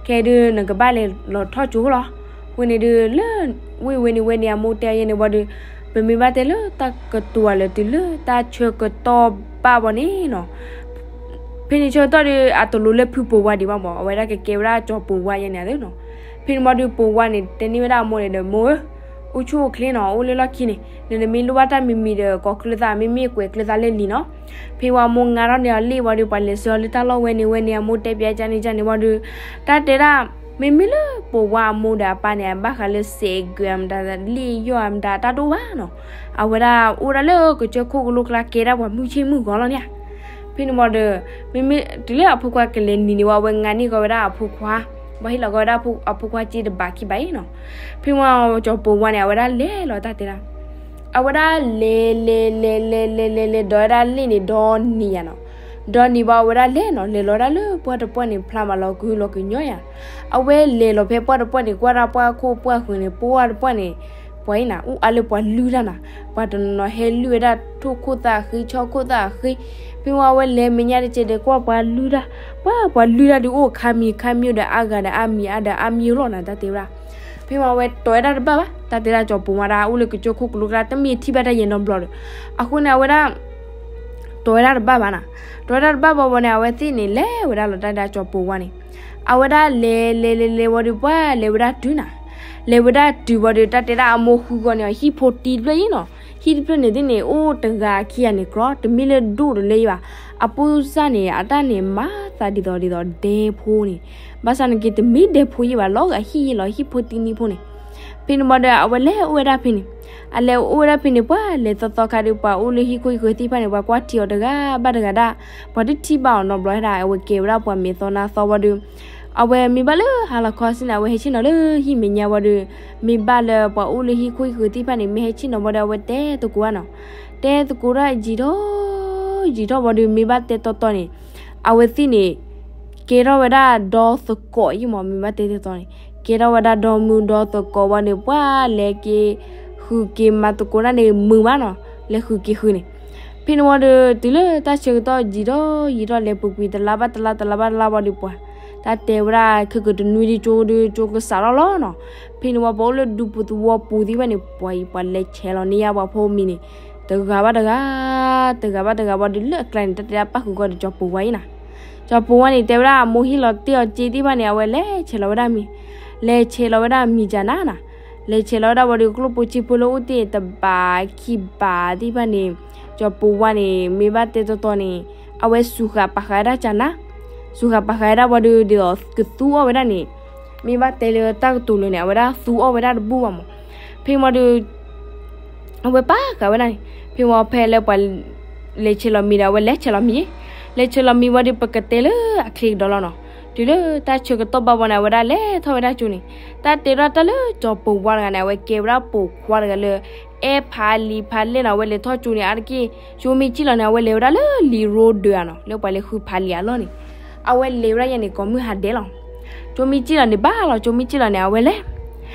ခဲဒုးနကဘၣ်လဲၤလီၤထီၣ်ကၠိလီၤ. အဃိန့ၣ်ဒုးလၢ ဝ့ၢ်ဝဲန့ၣ်ဝဲန့ၣ် အမိၢ်တဲယဲန့ၣ်ဝံၤဒီး ပမ့ၢ်ဘၣ်တဲလၢတၢ်ကတိၤလၢတုၤလၢတၢ်ဆၢကတီၢ်ဘၣ်ဘၣ်န့ၣ်နီၤ ဖဲန့ၣ်ဆၢကတီၢ်ဒီး အတလိၤလၢဖုပိာ်ဝါဒံးဘၣ်မး အဝဲဒၣ်ကကဲဝဲဒၣ်ကၠီၤပိာ်ဝါယဲန့ၣ်သ့နီၤ. ဖဲန့ၣ်ဝံၤဒီးပိာ်ဝါန့ၣ် တဲန့ၢ်ဝဲဒၣ်အမိၢ်န့ၣ်ဒီး မိၢ်ဧၢ, အိၣ်ဆူၣ်အိၣ်ချ့နီၤ, အိၣ်လၢလီၢ်ခံန့ၣ် နမ့ၢ်လိၣ်ဘၣ်တၢ်မံၤမံၤဒီး ကိးကျၢၤသး မ့မ့ၢ်ကွဲးကျၢၤသးလၢလံာ်နီၤ. ဖဲဝံၤအမိၢ်ငါထီၣ်န့ၢ်အီၤလံာ်ဝံၤဒီး ပှၤလဲၤဆှၢအီၤလၢတၢ်လီၢ်ဝဲန့ၣ်ဝဲန့ၣ် အမိၢ်တဲပျဲကန့ၣ်ကန့ၣ်ဝံၤဒီး တၢ်တဲဒၣ် မ့မ့ၢ်လၢပိာ်ဝါအမိၢ်ဒီးအပၢ်န့ၣ် အဘၣ်ဃးလၢစဲးကွဲးမတၤ လံာ်ယီၢ်မတၤ တၢ်တအိၣ်ဘၣ်နီၤ. အဝဲဒၣ်အိၣ်ဒၣ်လၢကစၢၢ်ခိၣ်ကလိကျါ ကဲဒၣ်ပှၤမုၢ်ဆ့ၣ်မုၢ်ဂီၤလီၤန့ၣ်ဧါ. ဖဲန့ၣ်ဝံၤဒီး မ့မ့ၢ်တုၤလၢအဖိခွါကလဲၤနံၤန့ၣ်ဝံၤ အဝဲငါန့ၢ်ကီးဝဲဒၣ်အဖိခွါ, ဘၣ်ဟ့ၣ်လီၤကီးဝဲဒၣ်အဖိခွါစ့တဘးခံဘးအံၤနီၤ. ဖဲန့ၣ်ဝံၤကၠီၤပိာ်ဝါန့ၣ် အဝဲဒၣ်လဲၤလီၤတၢ်တဲဒၣ် အဝဲဒၣ်လဲၤလဲၤလဲၤလဲၤလဲၤလဲၤလဲၤဒီးဝဲဒၣ်လံာ်န့ၣ် ဒီနံၤယါနီၤ. ဒီနံၤဘၣ်အဝဲဒၣ်လဲၤနီၤ လဲၤလီၤဒၣ်လၢပှၢ်တပှၢ်န့ၣ် ဖျါမးလီၤကဟုလီၤကညီယါ. အဝဲလဲၤလီၤဖဲပှၢ်တပှၢ်န့ၣ် ကွၢ်ဒၣ်ပှၢ်ခိၣ်ပှၢ်ဃၢၤန့ၣ် ပှၢ်တပှၢ်န့ၣ် ပှၤအံၤနၤ အိၣ်အါလၢပှၤလုၢ်တၢ်နၤ. ပှၤတနီၤနီၤဟဲလုၢ်ဝဲဒၣ်ထိၣ်ခိၣ်သၣ်ဃ့ ဆီခိၣ်သၣ်ဃ့. ဖဲဝံၤအဝဲလဲၤမဲာ်ညါတစဲးဒီးကွၢ်ပှၤလုၢ်တၢ်, ပှၤပှၤလုၢ်တၢ်ဒုးအိၣ်ခါမံၤခါမံၤဒီးအါဂၤဒီးအါမံၤအါဒီး အါမံၤလီၤနၤ တၢ်တဲဝဲဒၣ်. ဖဲဝံၤအဝဲတီၤဝဲဒၣ်တဘၣ်ဘၣ် တၢ်တဲဒၣ်ကၠီၤပိာ်ဝါဒၣ် အိၣ်လၢကစၢၢ်ခိၣ်ကလိကျါ တမ့ၢ်ထံၣ်ဘၣ်တၢ်ယဲၢ်နီတဘျီဒီး အဃိန့ၣ် အဝဲဒၣ် တီၤဝဲဒၣ်တဘၣ်ဘၣ်နၤ. တီၤဝဲဒၣ်တဘၣ်ဘၣ်ဝံၤန့ၣ် အဝဲသ့ၣ်န့ၣ် လဲၤဝဲဒၣ်လီၤတၢ်ဒၣ်ကၠီၤပိာ်ဝါန့ၣ် အဝဲဒၣ်လဲၤလဲၤလဲၤလဲၤဝံၤဒီး ပှၤလဲၤဝဲဒၣ်တုၤနၤ. လဲၤဝဲဒၣ်တုၤဝံၤဒီး တၢ်တဲဒၣ်အမိၢ်ဃုဂီၤန့ၣ် ဟံၣ်ဖိတံၢ်တဖျၢၣ်အံၤနီၤ. ဟံၣ်တဖျၢၣ်န့ၣ်သ့ၣ်န့ၣ် အိၣ်တဂၤခံဂၤန့ၣ် ကြီ တမ့ၢ်လၢဒိၣ်တလၢယံၤဘၣ်. အပူၤစၢ်န့ၣ် အတၢ်န့ၣ် မၤသးဒ်သိးဒ်သိးဒဲဖိန့ၣ် ဘၣ်ဆၣ်နာ်က့ တမ့ၢ်ဒဲဖိယံၤဘၣ် လီၤဂာ်ဟံၣ်ယံၤလီၤ ဟံၣ်ဖိတံၢ်နံၣ်ဖိန့ၣ်. ဖဲန့ၣ်ဝံၤဒီး အဝဲလဲၤအိၣ်ဝဲဒၣ်ဖဲန့ၣ် အလဲၤအိၣ်ဝဲဒၣ်ဖဲန့ၣ် ပှၤလဲၤသီသီခါဒီး ပှၤအိၣ်လၢဟံၣ်ခိၣ်ဟံၣ်ဃၢၤသ့ၣ်တဖၣ်န့ၣ် ပှၤကွၢ်ထံအီၤတဂၤဘၣ်တဂၤဒၣ်, ပှၤတထံၣ်ဘၣ်အီၤနီတဘျီဒၣ် အဝဲကဲဝဲဒၣ်ပှၤမဲာ်သီနါသီဝံၤဒီး အဝဲမ့ၢ်ဘၣ်လၢဟါလီၤခီစ့ၢ်န့ၣ် အဝဲဟဲဆ့ၣ်နီၤလၢဟံၣ်မဲာ်ညါဝံၤဒီး မ့ၢ်ဘၣ်လၢပှၤအိၣ်လၢဟံၣ်ခိၣ်ဟံၣ်ဃၢၤသ့ၣ်တဖၣ်န့ၣ် မ့ၢ်ဟဲဆ့ၣ်နီၤဝံၤဒီး အဝဲတဲသကိးဘၣ်နီၤ. တဲသကိးတၢ်ယံာ်ထီၣ် ယံာ်ထီၣ်ဝံၤဒီး မ့ၢ်ဘၣ်တဲတီတီန့ၣ် အဝဲသ့ၣ်န့ၣ် ကဲထီၣ်ဝဲဒၣ်ဒီသကိးအံၤမး မ့ၢ်ဘၣ်တဲတီတီန့ၣ် ကဲထီၣ်ဝဲဒၣ်ဒီမုၢ်ဒီသကိးဝံၤန့ၣ် ပှၤလဲၤက့ၤဃုာ်က့ၤမၤသကိးတၢ်န့ၣ် မုာ်ဘၣ်နီၤ လဲၤဃုာ်က့ၤဃုာ်န့ၣ်. ဖဲန့ၣ်ဝံၤဒီး တုၤလၢတၢ်ဆၢကတီၢ်ယံာ်ထီၣ်ယံာ်ထီၣ် လဲၤပူၤကွံာ်တလါဘၣ်တလါ တလါဘၣ်တလါဝံၤဒီး ပှၤ တၢ်တဲဝဲဒၣ် ခဲကတနွံဒီးကၠိဒီးကၠိကစးထီၣ်လီၤနီၤ. ဖဲန့ၣ်ဝံၤ ပှၤအိၣ်လၢဒူပူၤသဝီပူၤသ့ၣ်တဖၣ်န့ၣ် ပှၤအံၤ ပှၤလဲၤဆဲးလီၤန့ၢ်ယါပှၤဖိမံၤန့ၣ် တဂၤဘၣ်တဂၤ တဂၤဘၣ်တဂၤဝံၤဒီး လၢအကျါန့ၣ် တၢ်တဲဒၣ်ပၣ်ဃုာ်ဃီဒီးကၠီၤပိာ်ဝါအံၤနၤ. ကၠီၤပိာ်ဝါန့ၣ် တဲဝဲဒၣ်အမိၢ်ဟ့ၣ်လီၤတ့ၢ်အီၤစ့သ့ၣ်တဖၣ်န့ၣ် အဝဲလဲၤဆဲးလီၤဝဲဒၣ်မံၤ, လဲၤဆဲးလီၤဝဲဒၣ်မံၤကနၤနၤ. လဲၤဆဲးလီၤဝဲဒၣ်ဝံၤဒီး ကျိၣ်ဖိစ့ဖိလၢအိၣ်တ့ၢ်တဘးခံဘးသ့ၣ်တဖၣ်န့ၣ် ကၠီၤပိာ်ဝါန့ၣ် မ့ၢ်ဘၣ်တဲတီတီန့ၣ် အဝဲစူၤဃာ်ပာ်ဃာ်ဝဲဒၣ်ကနၤ, စူၤဃာ်ပာ်ဃာ်ဝဲဒၣ်ဝံၤဒီး ဒ်သိးကသူအီၣ်ဝဲဒၣ်န့ၣ် မ့ၢ်ဘၣ်တဲလၢတၢ်ကတိၤလၢာ်န့ၣ် အဝဲဒၣ်သူအီၣ်ဝဲဒၣ်တဘူၣ်ဘၣ်မး. ဖဲမးဒီး အဝဲပာ်ဃာ်ဝဲဒၣ်န့ၣ် ဖဲမးဖဲလၢပှၤ လဲၤဆဲးလီၤမံၤဒီး အဝဲလဲၤဆဲးလီၤမံၤ, လဲၤဆဲးလီၤမံၤဝံၤဒီး ပကတဲလၢအချ့ကဒီးလီၤနီၤ. တုၤလၢတၢ်ဆၢကတီၢ်ဘၣ်ဝံၤန့ၣ် အဝဲဒၣ်လဲၤထီၣ်ဝဲဒၣ်ကၠိန့ၣ် တၢ်တဲထီၣ်တၢ်လၢကၠီၤပိာ်ဝါတဂၤန့ၣ် အဝဲကဲဝဲဒၣ်ပိာ်ခွါတဂၤလၢ အဝဲအဲၣ်ဖးလံာ်ဖးလဲၢ်နီၤ, အဝဲလဲၤထီၣ်ကၠိန့ၣ် အါတက့ၢ် ကၠိမ့ၢ်စံၣ်လီၤန့ၣ် အဝဲလဲၤဝဲဒၣ်လၢလံာ်ရိဒၢးဧါနီၤ, လၢပှၤလဲၤဃုဖးလံာ်အလီၢ်န့ၣ်, အဝဲလဲၤဝဲဒၣ်ယဲန့ၣ် ကိးမုၢ်ဟါဒဲးလီၤ. ကၠိမ့ၢ်စံၣ်လီၤန့ၣ် ဘၣ်လီၤ, ကၠိမ့ၢ်စံၣ်လီၤန့ၣ် အဝဲလဲၤ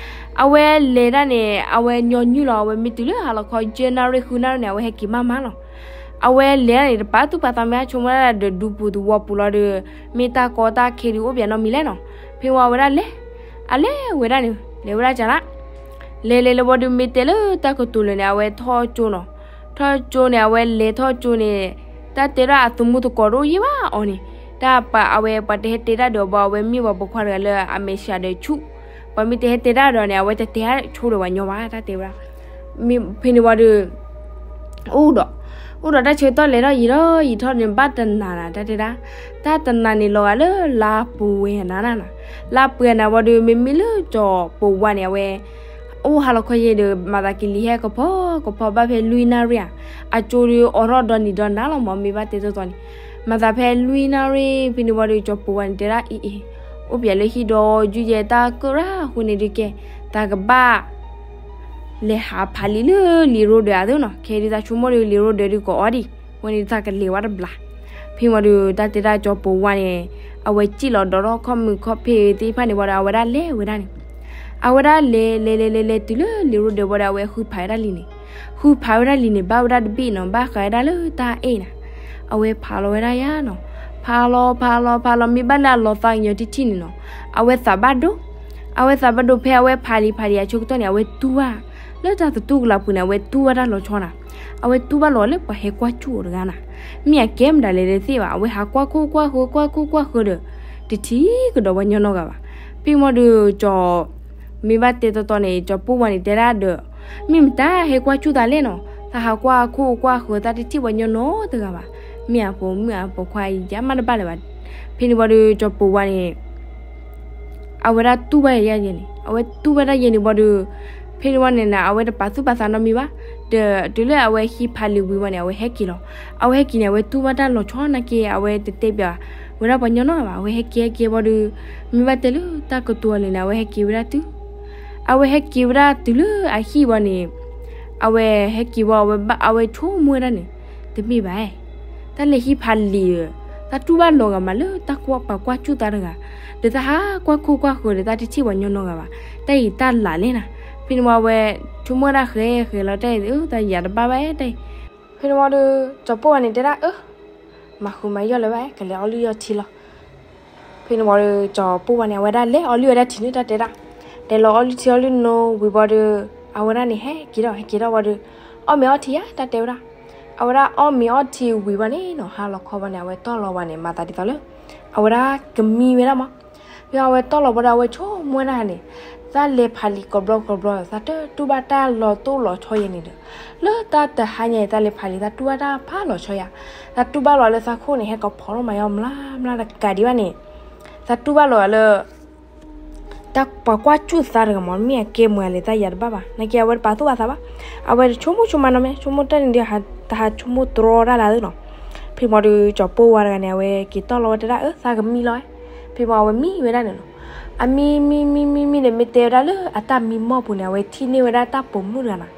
အဝဲလဲၤဒၣ်န့ၣ် အဝဲညီနုၢ်လီၤ, အဝဲမ့ၢ်တုၤလၢဟါလီၤခီ ယဲၢ်နၣ်ရံၣ် ဃုနၣ်ရံၣ်န့ၣ် အဝဲဟဲက့ၤမးမးလီၤ. အဝဲလဲၤဒၣ်န့ၣ် တပာ်သူၣ်ပာ်သးမ့ၢ် ဆိကမိၣ်ဒၣ်ဒီး ဒူပူၤသဝီပူၤလီၤဒီး မ့ၢ်တၢ်ကီတၢ်ခဲဒုးအိၣ်ပှဲၤနီတမံၤလဲၣ်နီၤ. ဖဲဝံၤအဝဲဒၣ်လဲၤ, အလဲၤဝဲဒၣ်န့ၣ် လဲၤဝဲဒၣ်ကၠီလၢ လဲၤလဲၤလဲၤဝံၤဒီး မ့ၢ်တဲလၢတၢ်ကတိၤလၢာ်န့ၣ် အဝဲထီၣ်ကၠိနီၤ. ထီၣ်ကၠိန့ၣ် အဝဲလဲၤထီၣ်ကၠိန့ၣ် တၢ်တဲဒၣ်အသမူသကိးတအိၣ်ယံာ်ဘၣ်အီၤန့ၣ်, တၢ်ပာ်အဝဲပှၤတဟဲတဲတၢ်ဒီးဘၣ်, အဝဲမ့ၢ်ပှၤပိာ်ခွါတဂၤလၢအမဲာ်ဆှးဒီးဆူၣ်, ပှၤမ့ၢ်တဟဲတဲတၢ်ဒီးန့ၣ် အဝဲတတဲဆိဒီးပှၤညီဘၣ် တၢ်တဲဝဲဒၣ်. ဖဲန့ၣ်ဝံၤဒီး အိၣ်ဒီး, အိၣ်ဒီးတၢ်ဆၢကတီၢ်လဲၤထီၣ်ယံာ်ထီၣ်ယံာ်ထီၣ်န့ၣ် ဘၣ်တနၤနၤ တၢ်တဲဒၣ်, တၢ်တနၤန့ၣ်လီၤဂာ်လၢလါပှဲၤနၤနၤနၤ, လါပှဲၤနၤဝံၤဒီး မ့မ့ၢ်လၢကၠီပိာ်ဝါန့ၣ် အဝဲ အိၣ်ဟါလီၤခီယဲဒီး မၤသးက့ၤလံာ်ဟဲကဖီကဖီဘၣ်ဖဲလွံၢ်နၣ်ရံၣ်ဧါ, အကၠိဒီးအိးထီၣ်ဒီနံၤဒီနၤလီၤမး မ့ၢ်ဘၣ်တဲတီတီန့ၣ်, မၤသးဖဲလွံၢ်နၣ်ရံၣ် ဖဲန့ၣ်ဝံၤဒီး ကၠီပိာ်ဝါန့ၣ်တဲဒၣ်အံၤအံၤ, အိၣ်ပှဲၤလၢဟံၣ်ဒီးယုၢ်ယဲတၢ်ကရၢအဃိန့ၣ်ဒုးကဲ, တၢ်ကဘၣ် လဲၤဟးဖးလံာ်လၢလံာ်ရိဒၢးအသိးနီၤ, ခဲဒုးတၢ်ဆိကမိၣ်ဒီးလံာ်ရိဒၢးဒုးကအီဒံး, အဃိန့ၣ်တၢ်ကလဲၤဝဲတဘျီ. ဖဲမ့ၢ်ဒီး တၢ်တဲဒၣ်ကၠီပိာ်ဝါန့ၣ် အဝဲစံၣ်လီၤဒီးထီၣ်ခီၣ်မုၢ်ခီၣ်ဖံးသ့ၣ်တဖၣ်န့ၣ်ဝံၤဒီး အဝဲဒၣ်လဲၤဝဲဒၣ်န့ၣ်, အဝဲဒၣ်လဲၤလဲၤလဲၤလဲၤလဲၤတုၤလၢလံာ်ရိဒၢးဝံၤဒီး အဝဲဃုဖးဝဲဒၣ်လံာ်န့ၣ်, ဃုဖးဝဲဒၣ်လံာ်န့ၣ် ဘၣ်ဝဲဒၣ်တဘ့ၣ်နီၤ, ဘၣ်ဃးဝဲဒၣ်လၢတၢ်အဲၣ်နၤ, အဝဲဖးလီၤဝဲဒၣ်ယါနီၤ, ဖးလီၤဖးလီၤဖးလီၤ မ့ၢ်ဘၣ်လၢအလီၤသးကညီၤတထံၣ်န့ၣ်နီၤ, အဝဲသးဘၣ်ဒိ, အဝဲသးဘၣ်ဒိဖဲအဝဲဖးလံာ်ဖးလံာ်အဆိကတၢၢ်န့ၣ် အဝဲတူၢ်ဘၣ် လၢတၢ်သတူၢ်ကလာ်ပူၤန့ၣ် အဝဲတူၢ်ဘၣ်တၢ်လီၤဆီနၤ, အဝဲတူၢ်ဘၣ်လီၤလၢပှၤဟဲကွၢ်စူၣ်အီၤတဂၤနၤ, မ့ၢ်အကဲမတၤလဲၣ်တသ့ဘၣ်, အဝဲဟးကွၢ်ခိၣ်ကွၢ်ဃၢၤ ကွၢ်ခိၣ်ကွၢ်ဃၢၤဒီး တထံၣ်ကဒီးပှၤညီနီတဂၤဘၣ်. ဖဲမ့ၢ်ဒီးကၠီ မ့ၢ်ဘၣ်တဲတီတီန့ၣ် ကၠီပိာ်ဝါန့ၣ်တဲဒၣ်ဒီး, မ့ၢ်မတၤဟဲကွၢ်စူၣ်သးလဲၣ်နီၤ, သးဟးကွၢ်ခိၣ်ကွၢ်ဃၢၤ သးတထံၣ်ပှၤညီနီတဂၤဘၣ်, မ့ၢ်အပိာ်မုၣ်အပိာ်ခွါအံၤ ယမးတဘၣ်လၢၤဘၣ်. ဖဲန့ၣ်ဝံၤဒီးကၠီပိာ်ဝါန့ၣ် အဝဲဒၣ်တူၢ်ဘၣ်ယဲန့ၣ်, အဝဲတူၢ်ဘၣ်တၢ်ယဲန့ၣ်ဝံၤဒီး ဖဲန့ၣ်ဝံၤန့ၣ် အဝဲတပာ်သူၣ်ပာ်သးနီတမံၤဘၣ်, ဒီးတုၤလၢအဝဲဟံးဖးလံာ်ဝံၤဝံၤန့ၣ် အဝဲဟဲက့ၤလီၤ. အဝဲဟဲက့ၤန့ၣ် အဝဲတူၢ်ဘၣ်တၢ်လီၤဆီနာ်က့ အဝဲတတဲပၠးဝဲဒၣ်ပှၤညီနီၢ်ဘၣ်, အဝဲဟဲက့ၤဟဲက့ၤဝံၤဒီး မ့ၢ်ဘၣ်တဲလၢတၢ်ကတိၤအလၢာ်န့ၣ် အဝဲဟဲက့ၤဝဲဒၣ်တုၤ, အဝဲဟဲက့ၤဝဲဒၣ်တုၤလၢအဟံၣ်ဝံၤန့ၣ် အဝဲဟဲက့ၤဝံၤ အဝဲဆိကမိၣ်ဝဲဒၣ်န့ၣ် တမ့ၢ်ဘၣ် တၢ်လဲၤဟံးဖးလံာ်ဧၢ, တၢ်တူၢ်ဘၣ်လီၤဂာ်မးလၢတၢ်ကွၢ်ပှၤကွၢ်စူၣ်သးတဂၤ, ဒီးတၢ်ဟးကွၢ်ခိၣ်ကွၢ်ဃၢၤဒီးတၢ်တထံၣ်ပှၤညီနီတဂၤဘၣ်, တၢ်အံၤတၢ်လၢ်လဲၣ်နၤ. ဖဲန့ၣ်ဝံၤအဝဲဆိကမိၣ်ဝဲဒၣ်ဃဲဃဲလီၤတၢ်အံၤ တၢ်ယၤတဘၣ်ဘၣ်တၢ်အံၤ. ဖဲန့ၣ်ဝံၤဒီး ကၠီပိာ်ဝါန့ၣ်တဲဒၣ်အၢ မၤဃုာ်မၤယီၢ်လၢၤဘၣ် ကလဲၤအီလုၢ်အီထံလီၤ. ဖဲန့ၣ်ဝံၤဒီး ကၠီပိာ်ဝါန့ၣ် အဝဲဒၣ်လဲၤအီလုၢ်ဝဲဒၣ်ထံန့ၣ် တၢ်တဲဒၣ်, လဲၤလီၤအီလုၢ်ထံအီလုၢ်နိဝံၤဝံၤဒီး အဝဲဒၣ်န့ၣ် ဟဲက့ၤဒီး ဟဲက့ၤဒီးဝံၤဒီး အီၣ်မ့ၤအီထံယါ တၢ်တဲဝဲဒၣ်. အဝဲဒၣ်အီၣ်မ့ၤအီထံဝံၤဝံၤန့ၣ်နီၤ ဟါလီၤခီဝံၤန့ၣ် အဝဲတီၢ်လီၤဝံၤန့ၣ် မၤသးဒ်သိးလၢ အဝဲဒၣ်ကမံဝဲဒၣ်မး. ဖဲအဝဲတီၢ်လီၤဝံၤဒီး အဝဲဆိကမိၣ်ဝဲဒၣ်န့ၣ် သးလဲၤဖးလံာ်ကိးဘျီကိးဘျီ သးတတူၢ်ဘၣ်တၢ်လီၤတိၢ်လီၤဆီယဲန့ၣ်ဒီး လၢတၢ်တဟါညါအံၤ သးလဲၤဖးလံာ် သးတူၢ်ဘၣ်တၢ်ဖးလီၤဆီယါ, သးတူၢ်ဘၣ်လီၤလၢသးခိၣ်န့ၣ် ဟဲကဖီထီၣ်မၤယီၢ်မျါမျါတကးဒံးဘၣ်န့ၣ်, သးတူၢ်ဘၣ်လီၤလၢ တၢ်ပှၤကွၢ်စူၣ်သးတဂၤမး မ့ၢ်အကဲမတၤလဲၣ် တၢ်ယၤတဘၣ်ဘၣ် နာ်က့ အဝဲတပာ်သူၣ်ပာ်သးဘၣ်. အဝဲတဆိကမိၣ်ဆိကမးနီတမံၤ ဆိကမိၣ်တၢ်န့ၣ်ဒီး တဟးဆိကမိၣ်တြီတၢ်လၢ်သ့နီၤ. ဖဲမ့ၢ်ဒီး ကၠီပိာ်ဝါတဂၤန့ၣ် အဝဲက့ၤတီၢ်လီၤဝဲတဲဒၣ် အၢ သးကမံလီၤ. ဖဲမ့ၢ်အဝဲမံဝဲဒၣ်န့ၣ်နီၤ, အမံမံမံမံမံဒီး မ့ၢ်တဲဝဲဒၣ်လၢအတၢ်မံမီၢ်ပူၤန့ၣ် အဝဲထံၣ်န့ၢ်ဝဲဒၣ်တၢ်ပိာ်မုၣ်တဂၤနီၤ.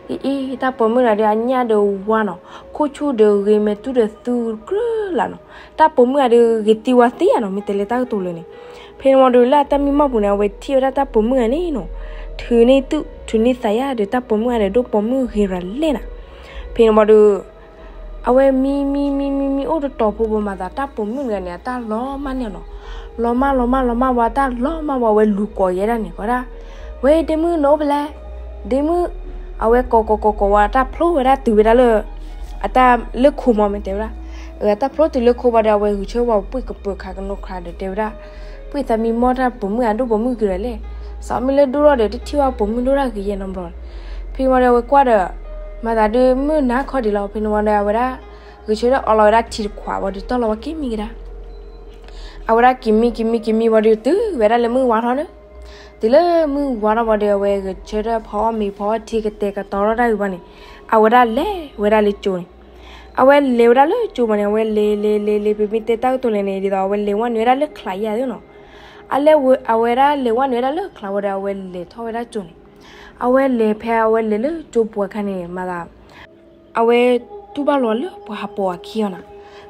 အံၤအံၤ တၢ်ပိာ်မုၣ်တဂၤဒီး အညၣ်ဒီးဝါနီၤ, ခိၣ်ဆူၣ်ဒီးဂ့ၤမဲာ်တူၢ်ဒီးသူကြၢးလၢ်နီၤ. တၢ်ပိာ်မုၣ်တဂၤဒီး ဂ့ၤတံၢ်ဝါတံၢ်ယါနီၤ မ့ၢ်တဲလၢတၢ်ကတိၤလၢာ်န့ၣ်. ဖဲန့ၣ်ဝံၤဒီး လၢအတၢ်မံမီၢ်ပူၤန့ၣ် အဝဲထံၣ်ဝဲဒၣ်တၢ်ပိာ်မုၣ်တဂၤန့ၣ်နီၤ, ထုးန့ၢ်သူၣ်ထုးန့ၢ်သးယါဒီး တၢ်ပိာ်မုၣ်တဂၤဒီးဒိၣ်ပိာ်မုၣ်ဂ့ၤရၤလဲၣ်နီၤ. ဖဲန့ၣ်ဝံၤဒီး အဝဲမံမံမံမံမံအိၣ်တတီၤဖိဘၣ်မၤသး တၢ်ပိာ်မုၣ်တဂၤန့ၣ် အတၢ်လီၤမၢ်န့ၣ်နီၤ. လီၤမၢ်လီၤမၢ်လီၤမၢ်ဝံၤ တၢ်လီၤမၢ်ဝံၤ အဝဲလူၤကိးယဲဒၣ်န့ၣ် ကိးဒၣ်, ဝဲဒ့မုၣ်နအိၣ်ဖဲလဲၣ်, ဒ့မုၣ်. အဝဲကိးကိးကိးကိးဝံၤ တၢ်ဖျိဝဲဒၣ်တုၤဝဲဒၣ်လၢ အတၢ်လၢခိမး မ့ၢ်တဲဝဲဒၣ်, အတၢ်ဖျိတုၤလၢခိဘၣ်ဒီး အဝဲဂဲၤဆၢဝဲပှ့ၤကပၢၤခးကနိးခးဒီးတဲဝဲဒၣ်, ပှ့ၤသးမံမီၢ်တၢ်ပိာ်မုၣ်အဒိၣ်ပိာ်မုၣ်ဂ့ၤရၤလဲၣ်, စးမ့ၢ်လၢဒိၣ်ထီၣ်ဒီး တထံၣ်ဝဲပိာ်မုၣ်ဒိၣ်တၢ်ဂ့ၤယဲနီတဘျီ. ဖဲန့ၣ်ဝံၤဒီး အဝဲကွၢ်ဒီး မၤသးဒုးမုၢ်နၤခီဒံးလီၤ. ဖဲန့ၣ်ဝံၤဒီး အဝဲဒၣ် ဂဲၤဆၢထၢၣ်အီလီၤဝဲဒၣ်ထံတခွးဝံၤဒီး တီၢ်လီၤဝဲက့ၤမံကဒါ အဝဲဒၣ်က့ၤမံက့ၤမံက့ၤမံဝံၤဒီး တုၤဝဲဒၣ်လၢမုၢ်ဝါထီၣ်န့ၣ်, တုၤလၢမုၢ်ဝါထီၣ်ဝံၤဒီး အဝဲဂဲၤဆၢထၢၣ်ဖီအီၣ်မ့ၤဖီအီၣ်ထံကတဲာ်ကတီၤထီၣ်တၢ်ဂ့ၤဝံၤန့ၣ်, အဝဲဒၣ်လဲၤဝဲဒၣ်လၢကၠိန့ၣ်. အဝဲလဲၤဝဲဒၣ်လၢကၠိမးန့ၣ် အဝဲလဲၤလဲၤလဲၤလဲၤ ပမ့ၢ်တဲတၢ်ကတိၤလဲၣ်န့ၣ် ဒ်သိးအဝဲလဲၤဝဲနုာ်ဝဲဒၣ်လၢချးယါသ့နီၤ. အလဲၤဝဲ အဝဲဒၣ်လဲၤဝဲနုာ်ဝဲဒၣ်လၢချးဝံၤဒီး အဝဲလဲၤထီၣ်ဝဲဒၣ်ကၠိန့ၣ်. အဝဲလဲၤဖဲအဝဲလဲၤလၢကၠိပူၤအခါန့ၣ် မၤသး အဝဲတူၢ်ဘၣ်လီၤလၢပှၤဟးပိာ်အခံအီၤနၤ.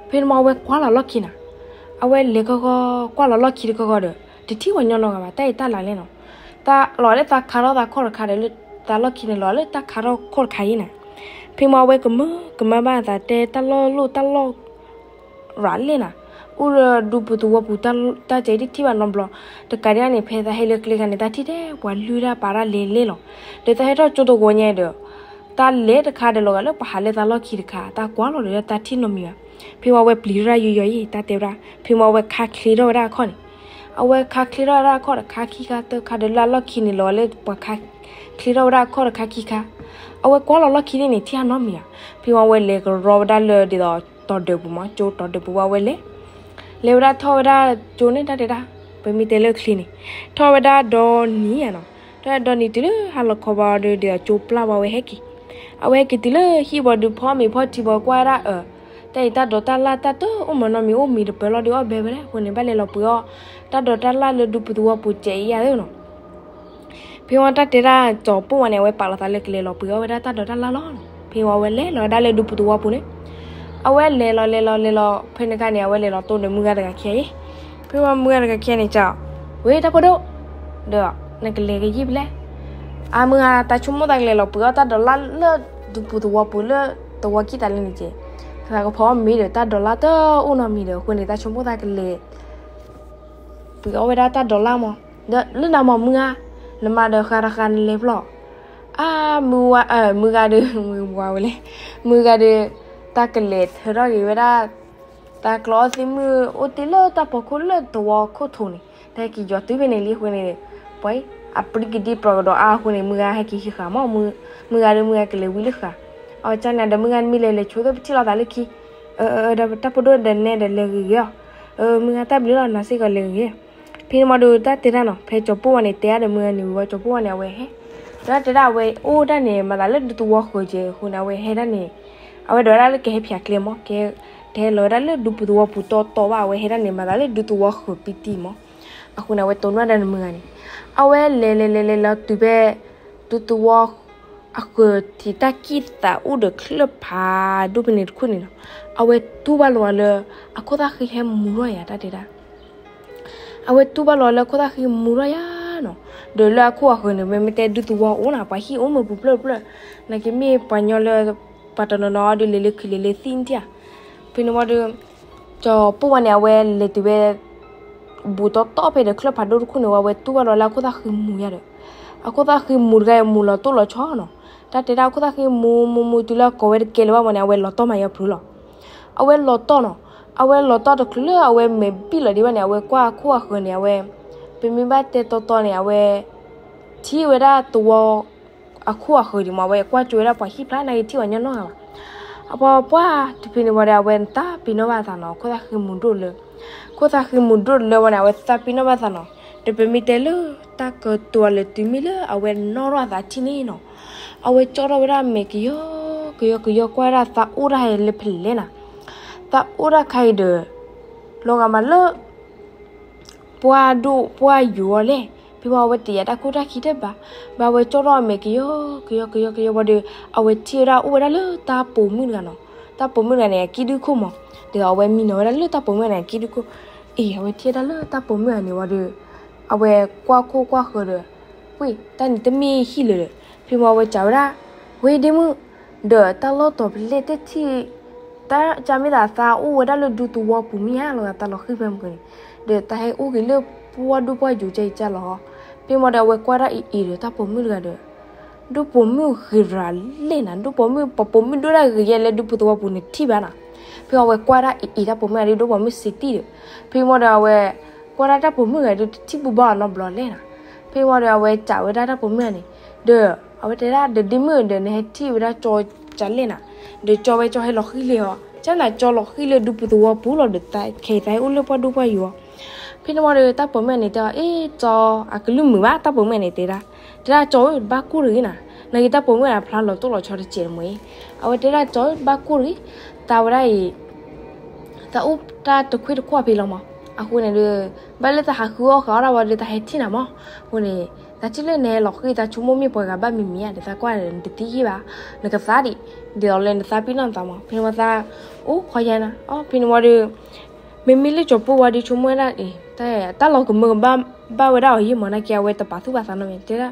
ဖဲန့ၣ်မးအဝဲကွၢ်လီၤလီၢ်ခံနၤ. အဝဲလဲၤခီခီ ကွၢ်လီၤလီၢ်ခံတခီခီဒီး တထံၣ်ပှၤညီနီတဂၤဘၣ် တၢ်အံၤတၢ်လၢ်လဲၣ်နီၤ. လီၤလၢသးခါထီၣ်သးခီၣ်တခါဒီး လၢသးလီၢ်ခံန့ၣ် လီၤလၢတၢ်ခါထီၣ်ခီၣ်တခါအံၤနၤ. ဖဲမးအဝဲကမၢကမၢဘၣ်သးတဲ တၢ်လီၢ်လိၣ်တၢ်လီၢ် ရၤလဲၣ်နၤ, အိၣ်လၢဒူပူၤသဝီပူၤ တၢ်ကဲတထံၣ်ဘၣ်နီတဘျီ, တကးဒံးန့ၣ် ဖဲသးဟဲလၢကျဲခါန့ၣ် တၢ်ထံၣ်ထဲပှၤတၢ်လဲၤလဲၣ်လီၤ. ဒီးသးဟဲထီၣ်ကၠိတဂီၤညါဒီး တၢ်လဲၤတခါဒီးလီၤဂာ်လၢပှၤဟးလၢသးလီၢ်ခံတခါ တၢ်ကွၢ်လီၤဒီးတၢ်ထံၣ်နီတမံၤဘၣ်. ဖဲမးအဝဲပျံၤတၢ်ယိယိအံၤ တၢ်တဲဝဲဒၣ် ဖဲမးအဝဲခါချ့ထီၣ်ဝဲဒၣ်အခီၣ်န့ၣ်, အဝဲခါချ့ထီၣ်ဝဲဒၣ်အခီၣ်တခါခံခါသၢခါဒီးလၢအလီၢ်ခံန့ၣ်လီၤဂာ်လၢပှၤခါချ့ထီၣ်ဝဲဒၣ်အခီၣ်တခါခံခါ, အဝဲကွၢ်လီၤလီၢ်ခံန့ၣ် ထံၣ်အနီတမံၤဘၣ်. ဖဲမးအဝဲလဲၤကရီဝဲဒၣ်လၢဒ်သိးတီၤဒၢးပူၤမး ကၠိတီၤဒၢးပူၤဘၣ်ဝဲလဲၣ် လဲၤဝဲဒၣ်ထီၣ်ဝဲဒၣ်ကၠိန့ၣ် တၢ်တဲဒၣ် ပမ့ၢ်တဲလၢချ့န့ၣ် ထီၣ်ဝဲဒၣ်ဒီနံၤဧါနီၤ, ထီၣ်ဝဲဒၣ်ဒီနံၤတုၤလၢဟါလီၤခီဘၣ်ဒီး ဒ်သိးကၠိပျၢ်ဘၣ်ဝဲဟဲက့ၤ, အဝဲဟဲက့ၤတုၤလၢဟံၣ်ဘီဒုးဖီမ့ၤဖီထံဘီကွၢ်ဝဲဒၣ်အၢ တၢ်အံၤတၢ်ဒိးတၢ်လၢ်တၢ်တအိၣ်မၤနီတမံၤ အိၣ်မံၤတပၢၤလီၤဒီးအီၣ်ဘဲဝဲလဲၣ်. အဃိန့ၣ်ဘၣ်လဲၤလီၤပှ့ၤအီၣ် တၢ်ဒိးတၢ်လၢ်လၢဒူပူၤသဝီပူၤစဲးအံၤယၤဧၢနီၤ. ဖဲမးတၢ်တဲဒၣ် စီၤပိာ်ဝါန့ၣ် အဝဲပာ်လီၤသးလၢကလဲၤလီၤပှ့ၤအီၣ်ဝဲဒၣ်တၢ်ဒိးတၢ်လၢ်လီၤ. ဖဲမးအဝဲလဲၤလီၤဝဲဒၣ်လၢဒူပူၤသဝီပူၤန့ၣ်, အဝဲလဲၤလီၤလဲၤလီၤလဲၤလီၤ ဖဲန့ၣ်အခါန့ၣ် အဝဲလဲၤလီၤတိၢ်ဒီးမုၢ်ဂၤတဂၤခံဂၤအံၤ, ဖဲမးမုၢ်ဂၤတဂၤခံဂၤန့ၣ် က ဝဲတၢ်ဖိဒိၣ် ဒီးနကလဲၤကယံၣ်ဖဲလဲၣ်. အမုၢ်ဂၤ တၢ်ဆိကမိၣ်သးကလဲၤလီၤပှ့ၤအီၣ်တၢ်ဒိးတၢ်လၢ်လၢဒူပူၤသဝီပူၤလၢသဝီခံတၢ်လၢန့ၣ်ကဲ, သးကဖီအီၣ်မ့ၤဒီးတၢ်ဒိးတၢ်လၢ်တအိၣ်နီတမံၤဒီး အဃိန့ၣ် တၢ်ဆိကမိၣ်သးကလဲၤ ပှ့ၤအီၣ်ဝဲဒၣ်တၢ်ဒိးတၢ်လၢ်မး, ဒီးလၢနၤမးမုၢ်ဂၤ, နမၤဒီးဃါတဃါနလဲၤဖျီၣ်. အါ မုၢ်ဝါ မုၢ်ဂၤဒီး မုၢ်ဝါဝဲလဲၣ်, မုၢ်ဂၤဒီး တၢ်ကလဲၤထၢထီၣ်က့ၤဝဲဒၣ် တၢ်ကျီအီၣ်သ့ၣ်မုၣ်အိၣ်တ့ၢ်လၢတၢ်ဖီခိၣ်လၢသဝီခိၣ်ထိးန့ၣ် တၢ်ဟဲက့ၤယီၤတုၤဖဲန့ၣ်လံအဃိန့ၣ်, ပှၤအံၤ အပြံကဒံပြၤကဒီးအါအဃိန့ၣ် မုၢ်ဂၤဟဲက့ၤဟံးဃာ်မး, မုၢ်ဂၤဒီးမုၢ်ဂၤကလဲၤဝံၤလၢဃာ်, အဝဲကန့ၣ်ဒီးမုၢ်ဂၤနမ့ၢ်လဲၤလဲၤဆိသ့ၣ်ပထံၣ်လီၤသးလၢခံ, ဒီးတၢ်ဖိဒိၣ်ဒီးနဲဒီးလဲၤဂ့ၤဂ့ၤအီၤ, မုၢ်ဂၤတၢ်ဘျုးလီၤ နၤစ့ၢ်ကီးလဲၤဂ့ၤဂ့ၤအီၤ. ဖဲန့ၣ်မးဒီးတၢ်တဲဒၣ်နီၤ ဖဲစီၤပိာ်ဝါန့ၣ် တဲဒၣ်ဒီးမုၢ်ဂၤန့ၣ်ဝံၤဝဲ စီၤပိာ်ဝါန့ၣ် အဝဲဟဲ, ဒီးတၢ်တဲဒၣ်အဝဲအိၣ်ဒၣ်န့ၣ် မၤသးလၢဒူသဝီဃၢၤကဲအဃိန့ၣ် အဝဲဟဲဒၣ်န့ၣ်, အဝဲဒိးဝဲဒၣ်လၢကဟဲဖၠးကျဲမး, ကဟဲလီၤဝဲဒၣ်လၢဒူပူၤသဝီပူၤတီတီဘၣ် အဝဲဟဲဒၣ်န့ၣ် မၤသးလၢဒူသဝီဃၢၤပံတံမး, အဃိန့ၣ် အဝဲတိၢ်နီၣ်ဒၣ်ဒီးမုၢ်ဂၤန့ၣ်, အဝဲလဲၤလဲၤလဲၤလဲၤလီၤတုၤဖဲ ဒူသဝီ အဃၢၤထံးတၢ်ကံၢ်သးအိၣ်ဒီးချၢၣ်ဖးဒိၣ်ဖဲန့ၣ်တခိၣ်န့ၣ်နီၤ, အဝဲတူၢ်ဘၣ်လီၤလၢ အခိၣ်သၣ်ဃံဟဲမူထီၣ်ယၤတၢ်တဲဒၣ် အဝဲတူၢ်ဘၣ်လီၤလၢအခိၣ်သၣ်ဃံမူထီၣ်ယၤနီၤ, ဒီးလၢအခိၣ်အဃၢၤန့ၣ် မ့မ့ၢ်တဲဒူသဝီအိၣ်နၤ ပှၤဟံၣ်အိၣ်မုာ်ပူၤဖျၢၣ်တဖျၢၣ်, နာ်က့မ့ၢ်ပှၤညီလၢ ပှၤတနီၤနီၤအီၤဒီးလဲၤလၢခုးလဲၤလၢသံၣ်နတံၢ်ဧါ, ဖဲန့ၣ်ဝံၤဒီး စီၤပိာ်ဝါန့ၣ် အဝဲလဲၤတုၤဖဲ ဘူးတီတီဖဲဒီးချၢၣ်ဖးဒိၣ်တခိၣ်န့ၣ်ဝံၤ အဝဲတူၢ်ဘၣ်လီၤလၢအခိၣ်သၣ်ဃံမူယၤဒီး, အခိၣ်သၣ်ဃံမူတဂၤအံၤမူလီၤတိၢ်လီၤဆီနီၤ, တၢ်တဲဒၣ်အခိၣ်သၣ်ဃံမူမူမူတုၤလၢအကိးဝဲတကဲလၢၤဘၣ်မးန့ၣ် အဝဲလီၤတီၢ်မးယီၤဖျိလီၤ အဝဲလီၤတီၢ်နီၤ, အဝဲလီၤတီၢ်တချုးလၢအဝဲမဲာ်ဘံၣ်လီၤဒံးဘၣ်န့ၣ် အဝဲကွၢ်အခိၣ်အဃၢၤန့ၣ် အဝဲ ပမ့ၢ်ဘၣ်တဲတီတီန့ၣ် အဝဲ ထံၣ်ဝဲဒၣ်သဝီ အခိၣ်အဃၢၤဒံးမး အဝဲကွၢ်ကၠိဝဲဒၣ်ပှၤဟံၣ်ဖျါ နာ်က့ထံၣ်ပှၤညီနီတဂၤဘၣ်. အပှၤပှၢ်တဖဲန့ၣ်ဝံၤဒီး အဝဲသးပ့ၤနီၣ်ဘၣ်အသးနီၤ ခိၣ်သၣ်ဃံမူဒိၣ်လၢ ခိၣ်သၣ်ဃံမူဒိၣ်လၢဝဲန့ၣ် အဝဲသးပ့ၤနီၣ်ဘၣ်သးနီၤ, ဒီးပမ့ၢ်တဲလၢတၢ်ကတိၤလၢတုၤမ့ၢ်လၢအဝဲနီၣ်ထီၣ်အသးထံၣ်န့ၣ်နီၤ, အဝဲကၠီထီၣ်ဝဲဒၣ်မဲာ်ကယီကယီကယီကွၢ်ဝဲဒၣ်သးအိၣ်တၢ်ဟဲလၢဖဲလဲၣ်နၤ, သးအိၣ်တၢ်ခါအံၤဒီး လီၤဂာ်မးလၢ ပှၢ်ဒိၣ်ပှၢ်ယိာ်အီၤလဲၣ်, ဖဲမးအဝဲတယာ်တၢ်ခိၣ်တၢ်ခံတဘၣ်, ဘၣ်ဝဲကၠီထီၣ်အမဲာ်ကယီကယီကယီကယီဝံၤဒီး အဝဲထံၣ်ဝဲဒၣ်အိၣ်ဝဲဒၣ်လၢတၢ်ပိာ်မုၣ်တဂၤနီၤ, တၢ်ပိာ်မုၣ်တဂၤန့ၣ် အကံၣ်ဒုၣ်ခိၣ်မး, ဒီးအဝဲမံနီၤဝဲဒၣ်လၢတၢ်ပိာ်မုၣ်တဂၤန့ၣ် အကံၣ်ဒုၣ်ခိၣ်, အ့ၣ် အဝဲထံၣ်ဝဲဒၣ်လၢတၢ်ပိာ်မုၣ်တဂၤန့ၣ်ဝံၤဒီး အဝဲကွၢ်ခိၣ်ကွၢ်ဃၢၤဒီး ဝ့ၢ်တၢ်န့ၣ်တမ့ၢ်ဟံၣ်လၢၤဒီး ဖဲမးအဝဲစံးဝဲဒၣ်, ဝ့ၢ်ဒ့မုၣ်, ဒီးတၢ်လီၢ်တီၤဖဲလဲၣ်တထံၣ် တၢ်ကမ့ၢ်သးသးအိၣ်ဝဲဒၣ်လၢဒူသဝီပူၤမ့ၢ်ဧါ လီၤဂာ်တၢ်လီၤဃံၢ်ဖဲမုၢ်ကန့ၣ်, ဒီးတၢ်ဟဲအိၣ်က့ၤလၢပှၢ်ဒိၣ်ပှၢ်ယိာ်ကဲအံၤကၢ်လီၤ, ဖဲမးဒီးအဝဲကွၢ်ဒၣ်အံၤအံၤဒီးတၢ်ပိာ်မုၣ်တဂၤဒီး ဒူပိာ်မုၣ်ဂ့ၤရၤလဲၣ်နၤ, ဒူပိာ်မုၣ် ပပိာ်မုၣ်ဒိၣ်ဒၣ်ဂ့ၤယဲလၢဒူပူၤသဝီပူၤန့ၣ်ထံၣ်ဘၣ်နၤ, ဖဲမးအဝဲကွၢ်ဒၣ်အံၤအံၤတၢ်ပိာ်မုၣ်ဂ့ၤဒီးဒူပိာ်မုၣ်စံးတံၢ်ဒီး, ဖဲမးဒီးအဝဲ ကွၢ်ဒၣ်တၢ်ပိာ်မုၣ်ဂ့ၤဒီးတထံၣ်ဘူးဘၣ်အီၤနီတဘျီလဲၣ်နၤ, ဖဲမးဒီးအဝဲစံးဝဲဒၣ်တၢ်ပိာ်မုၣ်ဂ့ၤန့ၣ်, ဒီးအဝဲတဲဒၣ်ဒီးဒ့မုၣ်ဒီးနဟဲထံၣ်ဝဲဒၣ်ကၠီကၢ်လဲၣ်နၤ, ဒီးကၠီဝဲကၠီဟဲလီၤဃံလၢအီၤ, ကၢ်နၤကၠီလီၤဃံလၢဒူပူၤသဝီပူၤလီၤဒီးတၢ်ခဲအံၤတၢ်ဟဲအိၣ်လၢပှၢ်ဒိၣ်ပှၢ်ယိာ်အီၤ, ဖဲန့ၣ်မးဒီးတၢ်ပိာ်မုၣ်ဂ့ၤန့ၣ်တဲအီၤ အ့ၣ်ကၠီ, အကလုၢ်မုာ်ဘၣ်တၢ်ပိာ်မုၣ်ဂ့ၤန့ၣ်တဲဒၣ်, တဲဒၣ်ကၠီဧၢ တဘၣ်ကိၢ်တဂ့ၤနၤ, နာ်က့တၢ်ပိာ်မုၣ်ဂ့ၤန့ၣ်ဖျါလီၤတိၢ်လီၤဆီတစဲးတမှဲၤ, အဝဲတဲဒၣ်ကၠီဧၢ တဘၣ်ကိၢ်တဂ့ၤ, တၢ်ဝဲဒၣ်အံၤ တၢ်အိၣ်တၢ်တခွ့ၣ်တခွါဖဲလီၤမး, အဃိန့ၣ်ဒီး ဘၣ်လၢတၢ်ဟးဃုအီၣ်ဃုအီၣ်တၢ်ဝံၤဒီးတၢ်ဟဲထံၣ်နၤမး, အဃိန့ၣ် သးထံၣ်လၢနဟဲလီၤဃံသးဆိကမိၣ်မ့ၢ်ပှၤဂၤဘၣ်မံၤမံၤဧါ, ဒီးသးကွၢ်ဒီးနတသံဟ့ၣ်ဘၣ်, နကသါဒံး, ဒ်သိးလၢနသးပ့ၤနီၣ်နသးမး. ဖဲန့ၣ်ဝံၤသးအိၣ်ခိးယါနၤ, အဖဲန့ၣ်ဝံၤဒီး မ့မ့ၢ်လၢကၠီၤပီၢ်ဝါဒီးဆိကမိၣ်ဝဲဒၣ်အံၤ, တၢ်လီၤကမၢကဘၣ်ဘၣ်ဝဲဒၣ်အီၤယံာ်မး, နာ်က့အဝဲတပာ်သူၣ်ပာ်သးနီတမံၤ, တဲဒၣ်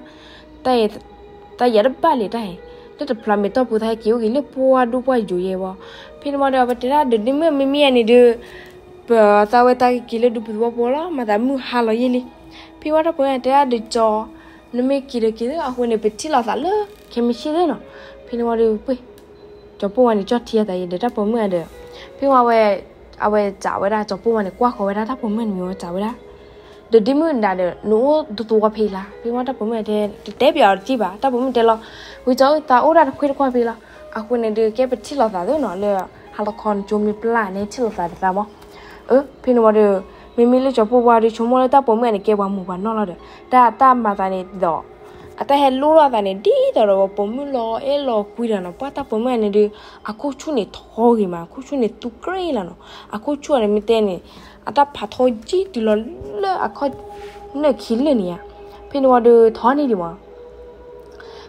တၢ်ယၤတဘၣ်လံတၢ်ဟဲ, လၢတဖျါမ့ၢ်တီၢ်ပူၤသးဟဲက့ၤအိၣ်က့ၤလၢပှၢ်ဒိၣ်ပှၢ်ယိာ်ယဲဘၣ်. ဖဲန့ၣ်ဝံၤဒီး ပတဲဒၣ်ဒီးဒ့မုၣ်မ့မ့ၢ်အန့ၣ်ဒီး ပသးဝဲသးက့ၤလၢဒူပူၤသဝီပူၤလီၤ, မၤသးမုၢ်ဟါလီၤယံာ်လံ. ဖဲဝံၤတၢ်ပိာ်မုၣ်တဲဒၣ်ဒီး ကၠီၤ, နမ့ၢ်က့ၤဒီးက့ၤသ့, အဃိန့ၣ် ပထံၣ်လိာ်သးလၢခဲမုၢ်ဆ့ၣ်သ့နီၤ. ဖဲန့ၣ်ဝံၤဒီး ပှ့ၤ ကၠီၤပီၢ်ဝါန့ၣ် ကၠီၣ်ထံအသးအံၤဒီးတၢ်ပိာ်မုၣ်အဒီး, ဖဲဝံၤဝဲ အဝဲစံးဝဲဒၣ် ကၠီၤပီၢ်ဝါန့ၣ် ကွၢ်ဃီၤဝဲဒၣ်တၢ်ပိာ်မုၣ်န့ၣ်မ့ၢ်ဝဲစံးဝဲဒၣ် ဒီးဒ့မုၣ်ဒၣ်ဒီး နအိၣ်ဒူသဝီဖဲအံၤလါ. ဖဲဝံၤတၢ်ပိာ်မုၣ်တဲ တတဲပၠးအီၤတက့ၢ်ဘၣ်. တၢ်ပိာ်မုၣ်တဲလီၤ, ဝံၤကၠီၤဧၢ သးအိၣ်ဒၣ်တခွ့တခွါဖဲလီၤ. အဃိန့ၣ်ဒီး ကဲပထံၣ်လိာ်သးသ့နီၤ, လၢဟါလီၤခီနကၠိမ့ၢ်ပျၢ်န့ၣ် ထံၣ်လိာ်သးဒီးသးမး. အၢ ဖဲန့ၣ်ဝံၤဒီး မ့မ့ၢ်လၢကၠီၤပီၢ်ဝါဒီးဆိကမိၣ်လၢတၢ်ပိာ်မုၣ်အန့ၣ် ကဲပှၤမူးပှၤနီၢ်လီၤဒီး တၢ်တၢ်မၤသးန့ၣ်ဒီး အတၢ်ဟဲလိၣ်ထီၣ်သးန့ၣ် ဒ်သိးဒီးပိာ်မုၣ်လီၤအဲၣ်လီၤကွံဒီးနီၤ, ပှၢ်တၢ်ပိာ်မုၣ်အန့ၣ်ဒီး အခိၣ်ဆူၣ်န့ၣ်ထီဂ့ၤမး, အခိၣ်ဆူၣ်န့ၣ်သူကြ့လီၤနီၤ. အခိၣ်ဆူၣ်အန့ၣ်မ့ၢ်တဲန့ၣ် အတၢ်ဖးထီယံာ်တုၤလီၤလၢအခီၣ်နၢၣ်ခံလၢာ်န့ၣ်ဧါ. ဖဲန့ၣ်ဝံၤဒီးထီန့ၢ်ဒံးမး.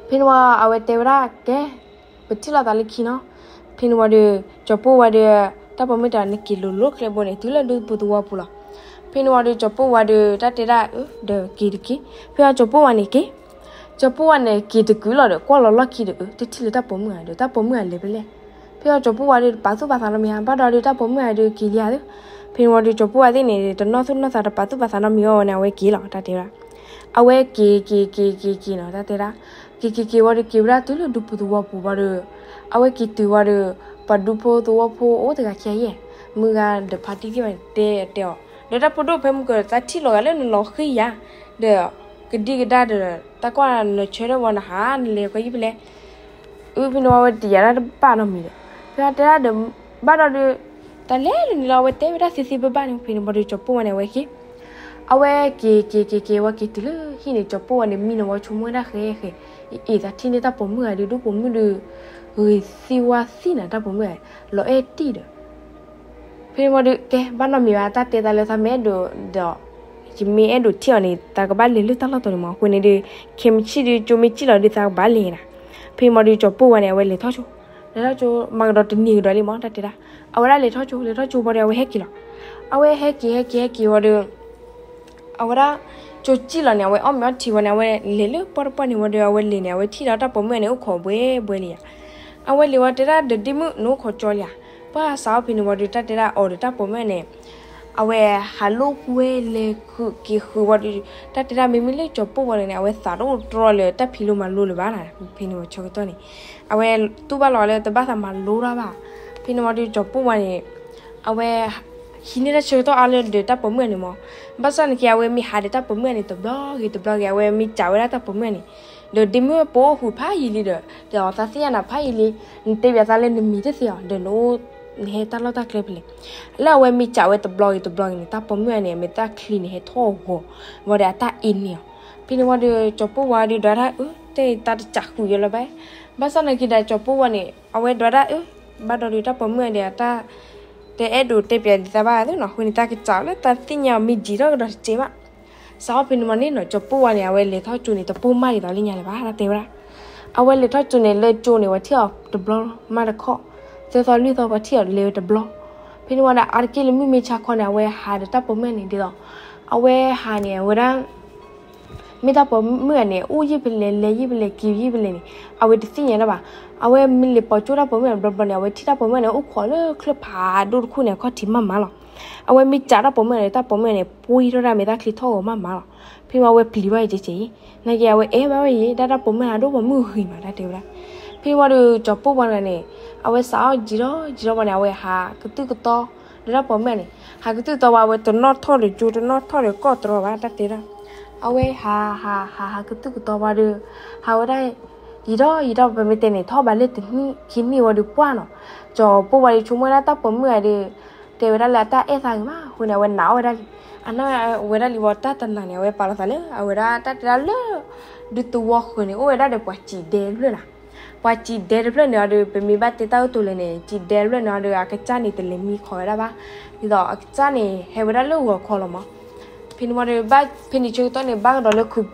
ဖဲန့ၣ်ဝံၤအဝဲတဲဝဲဒၣ် ကဲ ပထံၣ်လိာ်သးလၢခံနီၤ. ဖဲန့ၣ်ဝံၤဒီး ကၠီၤပီၢ်ဝါဒီး တၢ်ပိာ်မုၣ်တဲ နက့ၤလိၤလိၤချ့ဘိန့ၣ် တုၤလၢဒူပူၤသဝီပူၤလီၤ. ဖဲန့ၣ်ဝံၤဒီး ကၠီၤပီၢ်ဝါဒီး တၢ်တဲဒၣ်အၢ ဒီးက့ၤတက့ၢ်. ဖဲအကၠီၤပီၢ်ဝါန့ၣ်က့ၤ ကၠီၤပီၢ်ဝါန့ၣ်က့ၤတကုာ်လီၤဒီး ကွၢ်လီၤလီၢ်ခံဒီး အၢ တထံၣ်လၢတၢ်ပိာ်မုၣ်ဧါဒီး တၢ်ပိာ်မုၣ်အလဲၤဖဲလဲၣ်. ဖဲအကၠီၤပီၢ်ဝါဒီး တပာ်သူၣ်ပာ်သးနီတမံၤဧါ, ဘၣ်ဒီးဒီးတၢ်ပိာ်မုၣ်ဧါဒီးက့ၤလံဧါသ့. ဖဲန့ၣ်ဝံၤဒီး ကၠီၤပီၢ်ဝါသ့ၣ်န့ၣ် တနီၣ်သူၣ်နီၣ်သး တပာ်သူၣ်ပာ်သးနီတမံၤအီၤဝဲန့ၣ် အဝဲက့ၤလီၤ တၢ်တဲဝဲဒၣ်. အဝဲက့ၤက့ၤက့ၤက့ၤက့ၤနီၤ တၢ်တဲဒၣ်. က့ၤက့ၤက့ၤဝံၤဒီး က့ၤဝဲဒၣ်တုၤလၢဒူပူၤသဝီပူၤဝံၤဒီး အဝဲက့ၤတုၤဝံၤဒီး ပှၤဒူဖိသဝီဖိအိၣ်တဂၤခံဂၤယဲၢ်, မုၢ်ဂၤဒီးဖါတံၢ်တံၢ်ဘၣ်တဲတဲအီၤ, ဒီးတၢ်ဖိဒိၣ်ဖဲမုၢ်ကၢၤ သးထံၣ်လီၤဂာ်လၢနလီၤဃံယၤ, ဒီးကဒံကဒါဒီး တၢ်ကွၢ်နဆၢထၢၣ်ဝံၤနဟးနလဲၤကီယံၢ်ဖဲလဲၣ်. အၢ ဖဲန့ၣ်ဝံၤအဝဲတယာ်ဒၣ်တဘၣ်နီတမံၤဒီး ဖဲတဲဒၣ်ဒီး ဘၣ်ဒီးဒီး တၢ်လဲၤလၢန့ၣ်လီၤ အဝဲတဲဝဲဒၣ်သ့သ့ဘၣ်ဘၣ်န့ၣ် ဖဲန့ၣ်ဝံၤဒီး ကၠီၤပီၢ်ဝါန့ၣ် အဝဲက့ၤ အဝဲက့ၤက့ၤက့ၤက့ၤဝံၤက့ၤတုၤလၢဟံၣ်န့ၣ် ကၠီၤပီၢ်ဝါန့ၣ် မံနီၤဝံၤဆိကမိၣ်ဝဲဒၣ်ဃဲဃဲ, အ့ၣ် သးထံၣ်န့ၢ်တၢ်ပိာ်မုၣ်ဂၤဒီး ဒူပိာ်မုၣ်ဒီး ဂ့ၤသံဝါသံနၤ တၢ်ပိာ်မုၣ်ဂၤ လီၤအဲၣ်တံၢ်ဒီး ဖဲန့ၣ်ဝံၤဒီး ကဲ ဘၣ်နီတမံၤဘၣ် တၢ်တဲသးလၢသးမ့ၢ်အဲၣ်ဒိးဒီး ယမ့ၢ်အဲၣ်ဒိးထံၣ်အီၤန့ၣ် သးကဘၣ်လဲၤလၢတၢ်လီၢ်တီၤန့ၣ်မး အဃိန့ၣ်ဒီး ခဲမုၢ်ဆ့ၣ်ဒီး ကၠိမ့ၢ်စံၣ်လီၤဒီး သးကဘၣ်လဲၤနၤ. ဖဲန့ၣ်ဝံၤဒီး ကၠီၤပီၢ်ဝါန့ၣ် အဝဲလဲၤထီၣ်ကၠိ, လဲၤထီၣ်ကၠိ မၤကဒီးတနံၤကဒီးလံမး တၢ်တဲဒၣ်. အဝဲဒၣ်လဲၤထီၣ်ကၠိ လဲၤထီၣ်ကၠိဝံၤဒီး အဝဲဟဲက့ၤလီၤ. အဝဲဟဲက့ၤ ဟဲက့ၤ ဟဲက့ၤဝံၤဒီး အဝဲဒၣ် ကၠိစံၣ်လီၤန့ၣ် အဝဲအီၣ်မ့ၤအီထံဝံၤန့ၣ် အဝဲလဲၤလၢပှၢ်တပှၢ်န့ၣ်ဝံၤဒီး အဝဲလဲၤန့ၣ် အဝဲထံၣ်ဒီးတၢ်ပိာ်မုၣ်ဂၤန့ၣ် အိၣ်ခိးဘှဲဘှဲလံဧါ. အဝဲလဲၤဝံၤတဲဒၣ်ဒီး ဒ့မုၣ် နအိၣ်ခိးကၠီလံဧါ. ပှၢ်စးအီၣ်ဖဲန့ၣ်ဝံၤဒီး တၢ်တဲဒၣ်အီၤဒီးတၢ်ပိာ်မုၣ်ဂၤန့ၣ် အဝဲဟးလိာ်ကွဲလဲၤဃုာ်က့ၤဃုာ်ဝံၤဒီး တၢ်တဲဒၣ် မ့မ့ၢ်လၢကၠီၤပီၢ်ဝါန့ၣ် အဝဲသးတအိၣ်တြီလၢတၢ်ဖံးလိမၤလိလၢၤဘၣ်နၤ. ဖဲန့ၣ်ဝံၤဆၢကတီၢ်န့ၣ် အဝဲတူၢ်ဘၣ်လီၤလၢတဘၣ်သးမၤလိတၢ်ဘၣ်. ဖဲန့ၣ်ဝံၤဒီး ကၠီၤပီၢ်ဝါန့ၣ် အဝဲ ဟံးန့ၢ်တၢ်ဆၢကတီၢ်အါလၢဒီးတၢ်ပိာ်မုၣ်ဂၤန့ၣ်မး. ဘၣ်ဆၣ်နာ်က့ အဝဲမ့ၢ်ဟးဒီးတၢ်ပိာ်မုၣ်ဂၤန့ၣ် တဘျီဂ့ၤတဘျီဂ့ၤ အဝဲမ့ၢ်စံးဝဲဒၣ်တၢ်ပိာ်မုၣ်ဂၤန့ၣ် ဒီးဒ့မုၣ်ပအိၣ်ဃုာ်ဖးယံာ်လံဒီး ဒီးသးသ့ၣ်ညါနၤဖးယံာ်လံ, နတဲပၠးသးလၢနမံၤတသ့အီၤ ဒီးနအိၣ် နဟဲတၢ်လီၢ်တၢ်ကျဲဖဲလဲၣ်. လၢအဝဲမ့ၢ်စံးဝဲတဘျီဂ့ၤတဘျီဂ့ၤန့ၣ် တၢ်ပိာ်မုၣ်ဂၤန့ၣ် အမဲာ်တၢ်ချံန့ၣ် ဟဲထီၣ်ဂီၤဝံၤဒီး အတၢ်အ့န့ၢ်အီၤ. ဖဲန့ၣ်ဝံၤဒီး ကၠီၤပီၢ်ဝါဒီးဒွးတၢ်အၢ တဲတၢ်တစံးဃုာ်ယဲလၢၤဘၣ်. ဘၣ်ဆၣ်နာ်က့ဒီး ကၠီၤပီၢ်ဝါန့ၣ် အဝဲဒွးတၢ်အၢ ဘၣ်ဒီးဒီးတၢ်ပိာ်မုၣ်ဂၤဒီး အတၢ် တအဲၣ်ဒိးတဲပၠးဒ်သးဘၣ်သ့နီၤ. အဃိန့ၣ် တၢ်ကစံးလၢတၢ်သ့ၣ်ညါအီၤမ့ၢ်ယံာ်ထီၣ်ကဒီးတစဲးဘၣ်. စးအီၣ်ဖဲန့ၣ်မးန့ၣ်နီၤ ကၠီၤပီၢ်ဝါန့ၣ် အဝဲလဲၤထီၣ်ကၠိန့ၣ် တပိၢ်မးဒ်သိးလၢညါလၢၤဘၣ် တၢ်တဲဝဲဒၣ်. အဝဲလဲၤထီၣ်ကၠိန့ၣ် လၢကၠိန့ၣ် ပှၤထံၣ်အီၤတဘျီ မးတခီ, သၢသီလွံၢ်သီပှၤထံၣ်အီၤလဲၤဝဲတဘျီ. ဖဲန့ၣ်ဝံၤဒီး အါတက့ၢ်လၢမုၢ်မ့ၢ်ဆါခီန့ၣ် အဝဲဟးဒီးတၢ်ပိာ်မုၣ်ဂၤန့ၣ်ဒ်သိး အဝဲဟးန့ၣ် အဝဲဒၣ် မ့ၢ်တၢ်ပိာ်မုၣ်ဂၤန့ၣ် အိၣ်ယံာ်ဖဲလဲၣ် လဲၤယံာ်ဖဲလဲၣ် က့ၤယံာ်ဖဲလဲၣ်န့ၣ် အဝဲတသ့ၣ်ညါတၢ်ဘၣ်. အဝဲမ့ၢ်လဲၤပိာ်ကၠိတၢ်ပိာ်မုၣ်ဂၤဘျီဘျီန့ၣ် အဝဲထံၣ်တၢ်ပိာ်မုၣ်ဂၤန့ၣ် အိၣ်ခိးလၢချၢၣ်ဖးဒိၣ်တခိၣ်န့ၣ် အခီၣ်ထံးမးမးလီၤ. အဝဲမ့ၢ်စံးတၢ်ပိာ်မုၣ်ဂၤန့ၣ် တၢ်ပိာ်မုၣ်ဂၤန့ၣ် ပှံထီၣ်ဒၣ်မဲာ်တၢ်ချံထီၣ်ဂီၤမးမးလီၤ. ဖဲန့ၣ်ဝံၤအဝဲပျံၤဘၣ်ဝဲကဲကဲအံၤ နာ်က့အဝဲအဲၣ်ဘၣ်ဝဲအံၤ ဒၣ်တၢ်ပိာ်မုၣ်ဂၤဒိၣ်ပှၤမုၣ်ဂ့ၤမး တၢ်တဲဝဲဒၣ်. ဖဲန့ၣ်ဝံၤဒီး ကၠီၤပီၢ်ဝါတဂၤန့ၣ် အဝဲစးအီၣ်ယံာ်ထီၣ်ယံာ်ထီၣ်ဝံၤန့ၣ် အဝဲဟးကသုၣ်ကသီ ဒီးတၢ်ပိာ်မုၣ်ဂၤန့ၣ် ဟးကသုၣ်ကသီဝံၤ အဝဲတနီၣ်ထီၣ်ဒီးကၠိ တနီၣ်ထီၣ်ဒီးကီၢ်တြီဘၣ် တၢ်တဲဒၣ်. အဝဲဟးဟးဟးဟးကသုၣ်ကသီဝံၤဒီး ဟးဝဲဒၣ် ယံာ်ထီၣ်ယံာ်ထီၣ် ပမ့ၢ်တဲန့ၣ် ထီၣ်ဘးလၢတနံၣ်ခံနံၣ်ဝံၤဒီးပှၢ်နီၤ ကၠီၤပီၢ်ဝါဒီးဆိကမိၣ်ဝဲဒၣ်တၢ်ပိာ်မုၣ်ဂၤဒီး တဲဝဲဒၣ်လၢအတၢ်အဲၣ်သးဂ့ၤမး အဃိန့ၣ် အဝဲနာ်အီၣ်ဝဲဒၣ်လံ. အနာ်ဝဲဒၣ်လံဝံၤ တၢ်တနၤန့ၣ် အဝဲပာ်လီၤသးလၢ အဝဲဒၣ်တၢ်တဲဒၣ်လၢ ဒူသဝီဃၢၤန့ၣ် အိၣ်ဝဲဒၣ်ဒီးပှၤစံးဒဲတဖျၢၣ်နၤ. ပှၤစံးဒဲတဖျၢၣ်န့ၣ်အီၤဒီး ပမ့ၢ်ဘၣ်တဲတၢ်အၢတိၤလဲၣ်န့ၣ် စံးဒဲတဖျၢၣ်န့ၣ်အီၤဒီး အကစၢ်န့ၣ် တလဲၤမံခီဝဲဒၣ်ဘၣ်. ဒ်သိးအကစၢ်န့ၣ် ဟဲဝဲဒၣ်လၢဂီၤခီလီၤမး. ဖဲန့ၣ်ဝံၤဒီး ဘၣ်ဖဲန့ၣ်ဆၢကတီၢ်န့ၣ် ဘၣ်ကဒီးလၢခုး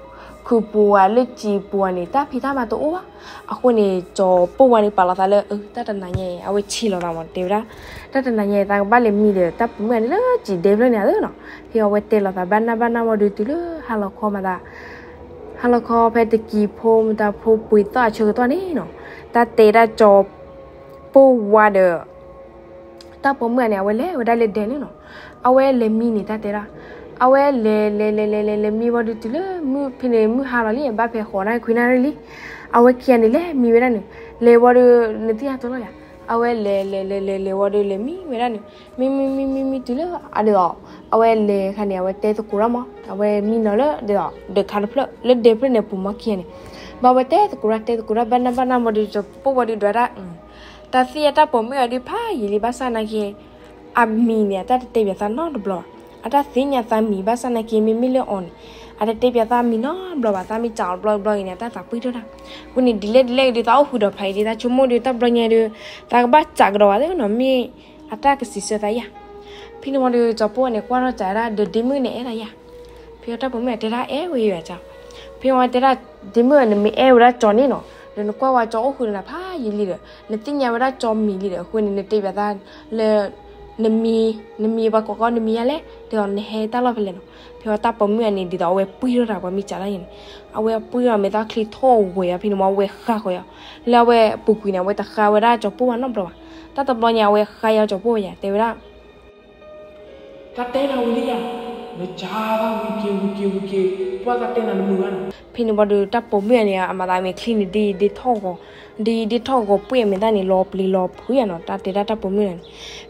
ကုၢ်ပူၤဧါ လၢစံာ်ပူၤဧါန့ၣ် တၢ်ဖံးတၢ်မၤတအိၣ်ဘၣ်. အဃိန့ၣ် ကၠီၤပိၢ်ဝါန့ၣ် ပာ်လီၤသးလၢ အၢ တၢ်တနၤညါအံၤ အဝဲဆံးလီၤသးမး တဲဝဲဒၣ်, တၢ်တနၤညါအံၤ သးကဘၣ်လဲၤမံဒီး တၢ်ပိာ်မုၣ်အန့ၣ်လၢစံာ်ဒဲဖျၢၣ်န့ၣ်အသိးနီၤ. ဖဲအဝဲတဲလီၤသးဘၣ်နၢ်ဘၣ်နၢ်ဝံၤဒီး တုၤလၢဟါလီၤခီမၤသး, ဟါလီၤခီဖဲတကံၤဖိ မတၤဖိပှ့ၤသီၣ်အဆၢကတီၢ်န့ၣ်နီၤ, တၢ်တဲဒၣ်ကၠီၤပိၢ်ဝါဒီး တၢ်ပိာ်မုၣ်အန့ၣ် အဝဲလဲၤဝဲဒၣ်လၢဒဲန့ၣ်နီၤ. အဝဲလဲၤမံန့ၣ် တၢ်တဲဒၣ်, အဝဲလဲၤလဲၤလဲၤလဲၤလဲၤလဲၤမံဝံၤဒီး တုၤလၢမုၢ်ဖဲန့ၣ် မုၢ်ဟါလီၤလံ ဘၣ်ဖဲဃိးနၣ်ရံၣ်ခွံနၣ်ရံၣ်လံ. အဝဲခံဂၤန့ၣ် လဲၤမံဝဲဒၣ်န့ၣ်, လဲၤဝံၤဒီး နသ့ၣ်ညါတလီၤယၤ, အဝဲလဲၤလဲၤလဲၤလဲၤလဲၤဝံၤဒီး လဲၤမံဝဲဒၣ်န့ၣ်, မံမံမံမံမံ တုၤလၢအဒ်သိး အဝဲလဲၤခါန့ၣ် အဝဲတဲသကိးတၢ်မး, အဝဲမံနီၤလၢဒ်သိး ဒၢးခါတဖျၢၣ် လၢဒဲဖျၢၣ်န့ၣ် ပူၤမီခံဂၤန့ၣ်, ဘၣ်ဝဲတဲသကိးတၢ် တဲသကိးတၢ် ဘၣ်နၢ်ဘၣ်နၢ်ဝံၤဒီး ကၠီၤပိၢ်ဝါဒီးဒွးတၢ် တၢ်သ့ၣ်ညါတၢ်ပိာ်မုၣ်အဒုးဖးယံာ်လံ ဘၣ်ဆၣ်နာ်က့ အမံၤန့ၣ် အတၢ်တတဲပၠးသးနီတဘျီဘၣ်. အတၢ်သ့ၣ်ညါသးမံၤ ဘၣ်ဆၣ်နာ်က့ မ့မ့ၢ်လၢအီၤန့ၣ် အတတဲပၠးသးမံၤနီတဘျီဘၣ်. သးမ့ၢ်စးအီၤတဘျီတဘျီအံၤန့ၣ် အတၢ်သးပှံၢ်ထီၣ်တၢ်. အဃိန့ၣ် ဒ်လဲၣ်ဒ်လဲၣ်ဒီး သးအိၣ်ဃုာ်ဒီးဖးအံၤဒီး သးဆိကမိၣ်ဒီး တၢ်တဘျီညါဒီး သးကဘၣ်စးကဒီးဘၣ်သ့နီၤ မ့ၢ်အတၢ်ကစံးဆၢသးယၤ. ဖဲန့ၣ်ဝံၤဒီး ကၠီၤပိၢ်ဝါန့ၣ် ကွၢ်ထီၣ်စးဝဲဒၣ် ဒီးဒ့မုၣ်န့ၣ်အဲၣ်ဒၣ်ယၤ. ဖဲအတၢ်ပိာ်မုၣ်အတဲဒၣ် အဲၣ်ဝဲယၤကၠီ, ဖဲဝံၤတဲဒၣ် ဒ့မုၣ် နမ့ၢ်အဲၣ်ဝဲဒၣ်ကၠီန့ၣ်နီၤ ဒီးနကွၢ်ဝဲကၠီအိၣ်ဃုာ်ဒီးနၤဖးယံာ်လံဒီး နသ့ၣ်ညါဝဲဒၣ်ကၠီမံၤလံဒီး အဃိန့ၣ် နတဲပၠးသးလၢ နမံၤ နမံၤပှၤကိးကီ နမံၤယၤလဲၣ် ဒ်သိးနဟဲတၢ်လီၢ်ဖဲလဲၣ်နီၤ. ဖဲဝံၤတၢ်ပိာ်မုၣ်အန့ၣ် ဒ်သိးအဝဲပှံၢ်ထီၣ်တၢ်ပှၤမ့ၢ်စးတၢ်ယၤန့ၣ် အဝဲပှံၢ်ထီၣ်မဲာ်သၣ်ချံထီၣ်ဝဲယၤ ဖဲန့ၣ်ဝံၤ အဝဲဃါဃီၤယၤ. လၢအဝဲပူၤကွံာ်န့ၣ် အဝဲတဃါဝဲဒၣ်ကၠီၤပိၢ်ဝါနီတဘျီဘၣ်. တၢ်တဘျီညါ အဝဲဃါယၤကၠီၤပိၢ်ဝါယၤ တဲဝဲဒၣ် တၢ်တဲနၤဝံၤလံယၤ, နစးသးဝံၤက့ၤဝံၤက့ၤဝံၤက့ၤ, ပှၢ်တၢ်တဲနၤတမုာ်ဘၣ်နီၤ. ဖဲန့ၣ်ဝံၤဒီး တၢ်ပိာ်မုၣ်အန့ၣ် အမၤသးမဲာ်ချံန့ၣ် ဒ့ဒ့ထီၣ်ဂီၤ, ဒ့ဒ့ထီၣ်ဂီၤပှ့ၢ်အမဲာ်သၣ်န့ၣ် လီၤပျံၤလီၤဖုးယၤနီၤ တၢ်တဲဒၣ်တၢ်ပိာ်မုၣ်န့ၣ်.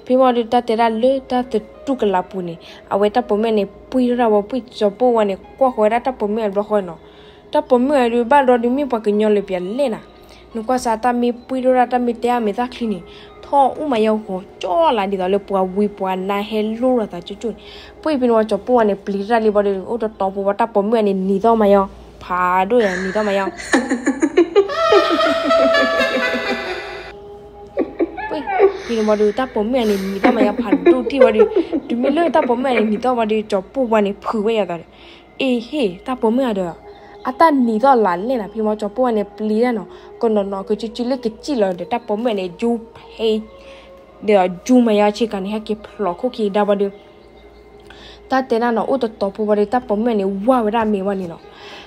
ဖဲဝံၤဒီး တၢ်တဲဒၣ်လၢတၢ်သတူၢ်ကလာ်ပူၤန့ၣ် အဝဲတၢ်ပိာ်မုၣ်န့ၣ် ပှံၢ်ထီၣ်တၢ်ဝံၤ ပှံၢ်ကၠီၤပိၢ်ဝါန့ၣ် ကွၢ်ဃီၤဝဲဒၣ်တၢ်ပိာ်မုၣ်အဘျီဃီနီၤ. တၢ်ပိာ်မုၣ်အဒုး ဘၣ်ဒီးဒုးမ့ၢ်ပှၤကညီလၢပျၢၤလဲၣ်နၤ, နကွၢ်စးတၢ်မ့ၢ်ပှံၢ်ထီၣ်ဒၣ် တၢ်မ့ၢ်တဲအမဲာ်သၣ်ချံန့ၣ် ထီၣ်အိၣ်မးယါဂီၤကၠီလၢ် ဒ်သိးလၢပှၤဝံပှၤနါဟဲလိၣ်လိာ်သးကၠူကၠူန့ၣ်. ပှံၢ်ဖဲန့ၣ်ဝံၤ ကၠီၤပိၢ်ဝါန့ၣ် ပျံၤတၢ်လံဘၣ်ဒီး အိၣ်တတီၤဖိဝံၤ တၢ်ပိာ်မုၣ်အန့ၣ် နံၤသီၣ်မးယါ, ဖးဒိၣ်ယါ နံၤသီၣ်မးယါ ပှံၢ်ဖဲန့ၣ်ဝံၤဒီး တၢ်ပိာ်မုၣ်အန့ၣ် နံၤသီၣ်မးယါ ဖးဒိၣ်တံၢ်ဝံၤဒီး တုၤမ့ၢ်လၢတၢ်ပိာ်မုၣ်အန့ၣ် နံၤသီၣ်ဝံၤဒီး ကၠီၤပိၢ်ဝါန့ၣ် ဖုးဝဲယၤသးဒီး အ့ဟ့ၣ် တၢ်ပိာ်မုၣ်အဒီး အတၢ်နံၤသီၣ်လၢ်လဲၣ်နၤ. ဖဲန့ၣ်ဝံၤ ကၠီၤပိၢ်ဝါန့ၣ် ပျံၤတၢ်နီၤ ကနီၤနီၤ ကစုကစုလၢကစံၣ်လီၤဒီး တၢ်ပိာ်မုၣ်အန့ၣ် ယူၤဖဲ ဒီးယူၤမးယါဆ့ကၤန့ၣ် ဟဲက့ၤဖျိးခိၣ်ခံကဒါဝံၤဒီး တၢ်တဲဒၣ်နီၤ အိၣ်တတီၤဖိဝံၤဒီး တၢ်ပိာ်မုၣ်အန့ၣ် ဝါဝဲဒၣ်အမဲာ်ဝံၤန့ၣ်နီၤ.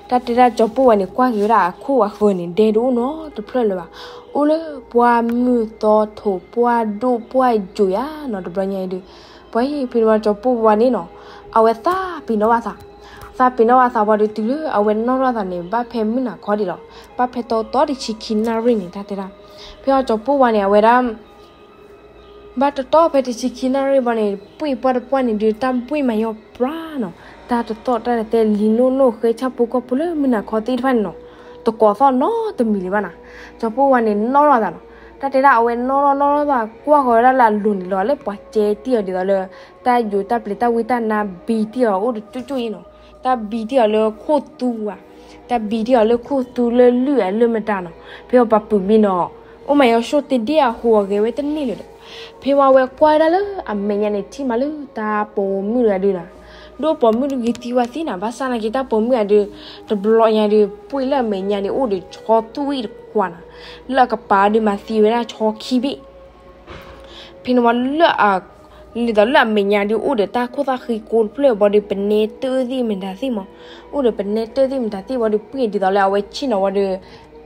တၢ်တဲဒၣ်ကၠီၤပိၢ်ဝါန့ၣ် ကွၢ်က့ၤဝဲဒၣ်အခိၣ်အဃၢၤန့ၣ် ဒဲတအိၣ်နီတဖျၢၣ်လၢၤဘၣ်. အိၣ်လၢပှၢ်မုၢ်သီထိး ပှၢ်ဒိၣ်ပှၢ်ယိာ်ယါနီၤ တဘျီညါအံၤဒီး ပှၤဟ့ၣ်ဖဲန့ၣ်ဝံၤ ကၠီၤပိၢ်ဝါန့ၣ်နီၤ အဝဲသးပ့ၤနီၣ်ဘၣ်သး သးပ့ၤနီၣ်ဘၣ်သးဝံၤဒီး တုၤလၢအဝဲနီၣ်ထီၣ်သးန့ၣ် ဘၣ်ဖဲမုၢ်နၤခီဒံးလီၤ. ဘၣ်ဖဲတီတီတဆံခံနၣ်ရံၣ်န့ၣ် တၢ်တဲဒၣ် ဖဲအီၤကၠီၤပိၢ်ဝါန့ၣ် အဝဲဒၣ် ဘၣ်တီတီဖဲတဆံခံနၣ်ရံၣ်ဘၣ်န့ၣ် ပှ့ၢ်ပှၢ်တပှၢ်န့ၣ်ဒုး တၢ်ဘှံးမၤယီၤပြါနီၤ. တၢ်တသီၣ်တၢ်တသဲ လံာ်နိၣ်နိၣ်ဃဲဆၣ်ဖိကီၢ်ဖိလၢမုၢ်နၤခီသ့ၣ်တဖၣ်န့ၣ်နီၤ တကိးသီၣ်နီတမံၤလၢၤဘၣ်နၤ. ကၠီၤပိၢ်ဝါန့ၣ် နီၣ်ထီၣ်သးနီၤ. တၢ်တဲဒၣ်အဝဲနီၣ်ထီၣ်နီၣ်ထီၣ်သး ကွၢ်ဃီၤဝဲဒၣ်လၢအလိၤန့ၣ်လီၤ လၢပှၤကဲတံၢ်အီၤဒ်သိးလၢ တၢ်ယိၤတၢ်ပျံၤတၢ်ဝံတၢ်နါဘံတံၢ်အီၤအိၣ်တကၠူၣ်ကၠူၣ်အံၤနီၤ. တၢ်ဘံတံၢ်အီၤလၢခိၣ်သူဝါ တၢ်ဘံတံၢ်အီၤလၢခိၣ်သူလၢလုၢ်အလၢမတၤနီၤ. ဖဲအီၤပာ်ပုၢ်ဘံနီၤ အိၣ်မးယီၤ ၡိၣ်တဒ့အဟူးအဂဲၤဝဲတန့ၢ်လၢၤဒီး ဖဲဝံၤအဝဲကွၢ်ဝဲဒၣ်လၢအမဲာ်ညါန့ၣ် ထံၣ်မးလၢတၢ်ပိာ်မုၣ်တဂၤဒုးနၤ ဒိၣ်ပိာ်မုၣ်တဂၤသံဝဲသ့နၤ ဘၣ်ဆၣ်နာ်က့တၢ်ပိာ်မုၣ်အဒုး တဘျီညါဒုး ပှ့ၢ်လၢအမဲာ်ညါန့ၣ် အိၣ်ဒီးဆီသူၣ်အံၤတခွးနၤ လၢအကပၤဒုးမၤသံဝဲဒၣ်ဆီခံဘ့ၣ် ဖဲန့ၣ်ဝံၤလၢအ ဒ်သိးလၢအမဲာ်ညါဒုး အိၣ်ဒီးတၢ်ခိၣ်သၣ်ဃံကိတဖျၢၣ်ဘၣ်ဒီး ပနဲတၢၢ်သ့ၣ်မတၤသ့ၣ်မး, အိၣ်ဒီးပနဲတၢၢ်သ့ၣ်မတၤသ့ၣ်ဘၣ်ဒီး ပှ့ၢ်ဒ်သိးလၢအဝဲဆ့ၣ်နီၤဝံၤဒီး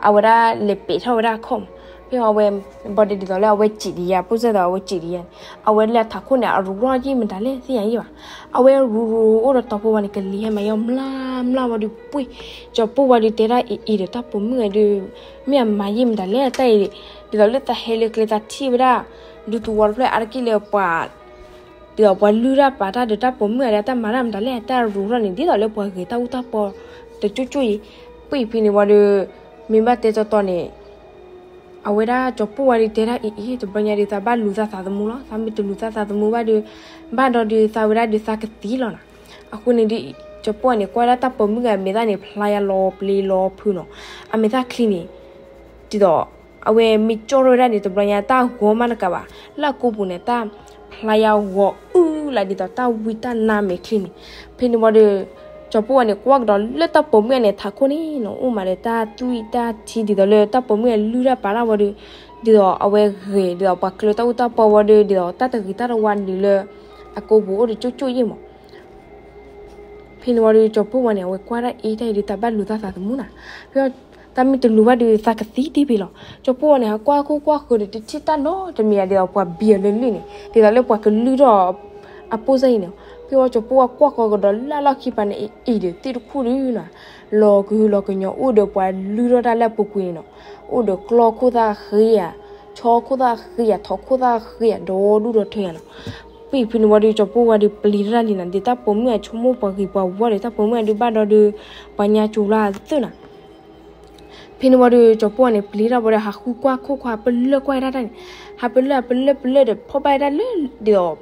အဝဲဒၣ်လဲၤပဲာ်ထီၣ်ဝဲဒၣ်အခီၣ်မး, ဖဲအဝဲ ဘၣ်ဒီးဒ်သိးလၢအဝဲစံးဒံးယၤ ပိၢ်စၢ်သိးအဝဲစံးဒံးယၤန့ၣ် အဝဲလၢအထးခိၣ်န့ၣ် အရူးရီၣ်ယံၣ်မတၤလဲၣ်သ့ၣ်ညါယံၣ်ဘၣ်, အဝဲရူးရူးအိၣ်ဒီးတီၤဖိဝံၤန့ၣ် ကလံၤဟဲမၤယီၤမျၢ်မျၢ်ဝံၤဒီး ပှ့ၢ် ကၠီၤပိၢ်ဝါဒီးတဲဒၣ်အံၤအံၤဒီး တၢ်ပိာ်မုၣ်အဒုး မ့ၢ်အမၤယံၣ်မတၤလဲၣ် တၢ်အံၤ ဒ်သိးလၢသးဟဲလၢကျဲသးထံၣ်ဝဲဒၣ် ဒူသူဝီတဖျၢၣ်အါတက့ၢ်လၢပှၤ ဒ်သိးပှၤလုၢ်တၢ်ပာ်တၢ်ဒီးတၢ်ပိာ်မုၣ်အဒုး တၢ်မၤတၢ်မတၤလဲၣ် တၢ်ရူးထီၣ်န့ၣ် ဒ်သိးလၢပှၤဂဲၤတၢ်အူတၢ်ပီတကၠူၣ်ကၠူၣ်အံၤ, ပှ့ၢ်ဖဲန့ၣ်ဝံၤဒီး မ့ၢ်ဘၣ်တဲတီတီန့ၣ် အဝဲဒၣ်ကၠီၤပိၢ်ဝါဒီးတဲဒၣ်အံၤအံၤ တဘျီညါဒီး သးဘၣ်လူၤသးသးသမူလီၤ, သးမ့ၢ်တလူၤသးသးသမူဘၣ်ဒီး ဘၣ်ဒီးဒုးသးဝဲဒၣ်ဒုးသးကသံလီၤနၤ, အဃိန့ၣ်ဒုး ကၠီၤပိၢ်ဝါန့ၣ် ကွၢ်ဒၣ်တၢ်ပိာ်မုၣ်ဂၤအမဲာ်သၣ်န့ၣ် ဖျါယါလီၤပျံၤလီၤဖုးနီၤ, အမဲာ်သၣ်ချံန့ၣ် ဒ်သိး အဝဲမ့ၢ်ကၠီၣ်ထီၣ်ဝဲဒၣ်န့ၣ် တဘျီညါတၢ်ဂီၤမးတကးဘၣ်, လၢအကိာ်ပူၤန့ၣ် တၢ်ဖျါယါဂီၤအုၣ်လၢဒ်သိးတၢ်ဝံတၢ်နါမဲာ်ချံန့ၣ်, ဖဲန့ၣ်ဝံၤဒီး ကၠီၤပီၢ်ဝါန့ၣ် ကွၢ်ကဒီးလၢတၢ်ပိာ်မုၣ်န့ၣ် ထးခိၣ်န့ၣ်နီၤ အိၣ်မးဒီးတၢ်သွံၣ်တၢ်ထံ ဒ်သိးလၢတၢ်ပိာ်မုၣ်လုၢ်တၢ်ပာ်တၢ်ဝံၤဒီး ဒ်သိးအဝဲဂ့ၤ ဒ်သိးပှၤကျၢၤတၢ်အူတၢ်ပီဝံၤဒီး ဒ်သိးတၢ်တဂ့ၤတၢ်တဝါနုာ်လၢ အကိာ်ပူၤအိၣ်ဒီးကၠိၣ်ကၠိၣ်ယဲၢ်မး. ဖဲန့ၣ်ဝံၤဒီး ကၠီၤပီၢ်ဝါန့ၣ် အဝဲကွၢ်ဒၣ်အ့ၣ်တၢ်အံၤဒီး တၢ်ဘၣ်လူၤတၢ်သးသမူနၤ. ဖဲ တၢ်မ့ၢ်တလူၤဘၣ်ဒီး သးကသံတ့ၢ်ဖဲလီၤ. ကၠီၤပီၢ်ဝါန့ၣ် ဟးကွၢ်ခိၣ်ကွၢ်ဃၢၤဒီး တထံၣ်တၢ်နီတမံၤဧါ ဒ်သိးပှၤဘံအီၤလၢလုၢ်န့ၣ် ဒ်သိးလၢပှၤကလုၢ်ထီၣ်အပိၢ်စၢ်အံၤန့ၣ်. ဖဲဝံၤကၠီၤပီၢ်ဝါကွၢ်ဃီၤကဒီးလၢအလီၢ်ခံပၤန့ၣ် အံၤဒီးသ့ၣ်တခူၣ်ဒုနီၤ လီၤကဟုလီၤကညီၤ အိၣ်ဒီးပှၤလုၢ်ထီၣ်တၢ်လၢအပူၤကွံာ်န့ၣ်နီၤ. အိၣ်ဒီးကျီခိၣ်သၣ်ဃ့ဧါ, ဆီခိၣ်သၣ်ဃ့ဧါ, ထီခိၣ်သၣ်ဃ့ဧါ, ဒီဒူၣ်ဒီထၢဧါနီၤ. ဖဲဖဲန့ၣ်ဝံၤဒီး ကၠီၤပီၢ်ဝါဒီးပျံၤထီၣ်တၢ်လံနၤ ဒီးတၢ်ပိာ်မုၣ်အဆိကမိၣ်ပှၤဂ့ၤပှၤဝါဒီး တၢ်ပိာ်မုၣ်အဒုးဘၣ်ဒီး ပှၤညါကၠိၤလၢအသၢၣ်နၤ. ဖဲန့ၣ်ဝံၤဒီး ကၠီၤပီၢ်ဝါန့ၣ် ပျံၤထီၣ်ဝံၤဒီး ဟးဃုကွၢ်ခိၣ်ခွါ ပလၢၢ်ကွၢ်ဝဲဒၣ်တၢ်န့ၣ်, ဟးပလၢၢ် ပလၢၢ် ပလၢၢ်ဒီး ဖီၣ်ဘၣ်ဝဲဒၣ်လၢ ဒ်သိး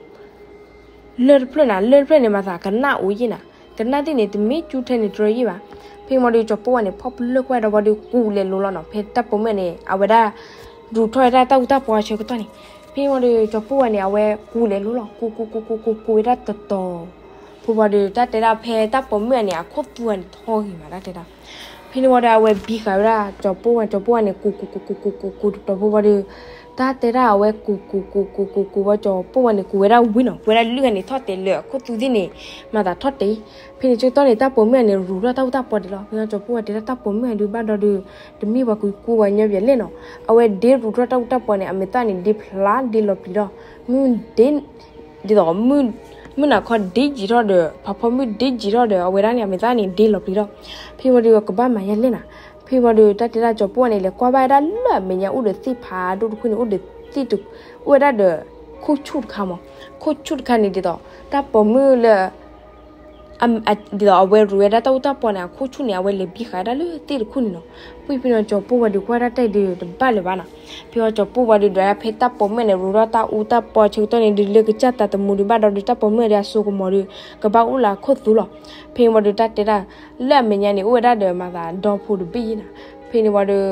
လၢၢ်တဖျၢၣ်နၤ, လၢၢ်တဖျၢၣ်န့ၣ် မၤသးကနၣ်အိၣ်ယဲၢ်နၤ, ကနၣ်သ့ၣ်န့ၣ် တမ့ၢ်ကၠူထဲန့ၣ်တြီယဲၢ်ဘၣ်. ဖဲန့ၣ်ဝံၤဒီး ကၠီၤပီၢ်ဝါန့ၣ် ဖီၣ်ပလၢၢ်ကွၢ်ဒီးဝံၤဒီး ကူးလဲၤလိၤလီၤနီၤ. ဖဲတၢ်ပိာ်မုၣ်န့ၣ် အဝဲဒၣ် ရူးထီၣ်ဝဲဒၣ်တၢ်အူတၢ်ပီအဆၢကတီၢ်န့ၣ်, ဖဲန့ၣ်ဝံၤဒီး ကၠီၤပီၢ်ဝါန့ၣ် အဝဲကူးလဲၤလိၤလီၤ, ကူး ကူး ကူး ကူး ကူး ကူးဝဲဒၣ်တတီၤ ဖိဝံၤဒီး တၢ်တဲဒၣ်ဖဲတၢ်ပိာ်မုၣ်န့ၣ် အခိၣ်သူန့ၣ်ထီၣ်ဂ့ၤမး တၢ်တဲဒၣ်. ဖဲန့ၣ်ဝံၤဒီး အဝဲဘံဃာ်ဝဲဒၣ် ကၠီၤပီၢ်ဝါ, ကၠီၤပီၢ်ဝါန့ၣ် ကူး ကူး ကူး ကူး ကူး ကူး ကူး တတီၤ ဖိဝံၤဒီး တၢ်တဲဒၣ်အဝဲကူး ကူး ကူး ကူး ကူး ကူး ဝံၤ ကၠီၤပီၢ်ဝါန့ၣ် ကူးဝဲဒၣ်ဝံၤနီၤ, ကူးဝဲဒၣ်လုၢ်ဂၤန့ၣ်ထီၣ်တဲာ်လၢ အခိၣ်သူသ့ၣ်န့ၣ် မၤသးထီၣ်တဲာ်. ဖဲန့ၣ်ဆၢကတီၢ်န့ၣ် တၢ်ပိာ်မုၣ်န့ၣ် ရူးထီၣ်တၢ်အူတၢ်ပီဒံးလီၤ. ဖဲန့ၣ်ကၠီၤပီၢ်ဝါတဲဒၣ် တၢ်ပိာ်မုၣ်ဒုးဘၣ်ဒီးဒုး တမ့ၢ်ပှၤကူးကူးဝဲညီဘၣ်လဲၣ်နီၤ. အဝဲဒ့ရူးထီၣ်တၢ်အူတၢ်ပီန့ၣ် အမဲာ်သၣ်န့ၣ် ဒ့ဖျါဒ့လီၤပျံၤဒီး မုၢ်ဒ့ ဒ်သိး မုၢ်နၤခီဒ့ယံာ်ထီၣ်ဒီး ဖးဖီမုၢ်ဒ့ယံာ်ထီၣ်ဒီး အဝဲဒၣ်န့ၣ် အမဲာ်သၣ်န့ၣ် ဒ့လီၤပျံၤထီၣ်. ဖဲဝံၤဒီး ကဘၣ်မၤယဲလဲၣ်နၤ. ဖဲဝံၤဒီး တၢ်တဲဒၣ် ကၠီၤပီၢ်ဝါန့ၣ် လဲၤကွၢ်ဘၣ်ဝဲဒၣ်လၢအမဲာ်ညါ အိၣ်ဒီးသ့ၣ်ဖးဒိၣ်တခိၣ်န့ၣ် အိၣ်ဒီးသ့ၣ်တ အိၣ်ဝဲဒၣ်ဒီး ခိၣ်ဆူၣ်တခါမး, ခိၣ်ဆူၣ်တခါန့ၣ် ဒ်သိး တၢ်ပိာ်မုၣ်လၢ ဒ်သိးအဝဲရူးဝဲဒၣ်တၢ်အူတၢ်ပီန့ၣ် အခိၣ်ဆူၣ်န့ၣ် အဝဲလဲၤဘံဃာ်ဝဲဒၣ်လၢသ့ၣ်တခိၣ်န့ၣ်နီၤ. ဖဲဖဲန့ၣ် ကၠီၤပီၢ်ဝါဒုးကွၢ်ဒၣ်တၢ်အံၤဒုး တဘၣ်လၢၤဘၣ်နီၤ. ဖဲဝံၤ ကၠီၤပီၢ်ဝါဒုး ဒွးဒၣ်ဖဲတၢ်ပိာ်မုၣ်န့ၣ် ရူးထီၣ်တၢ်အူတၢ်ပီအဆၢကတီၢ်န့ၣ် ဒုးလၢကစၢ်သးသမူဒုးဘၣ်ဒီးဒုး တၢ်ပိာ်မုၣ်ဒုးအစိကမီၤဒုး ကဘၣ်အိၣ်လၢအခိၣ်သူလီၤ. ဖဲဝံၤဒီး တၢ်တဲဒၣ် လၢအမဲာ်ညါန့ၣ် အိၣ်ဝဲဒၣ်ဒီးမၤသးဒီဖိတဘ့ၣ်ယဲၢ်နၤ. ဖဲန့ၣ်ဝံၤဒီး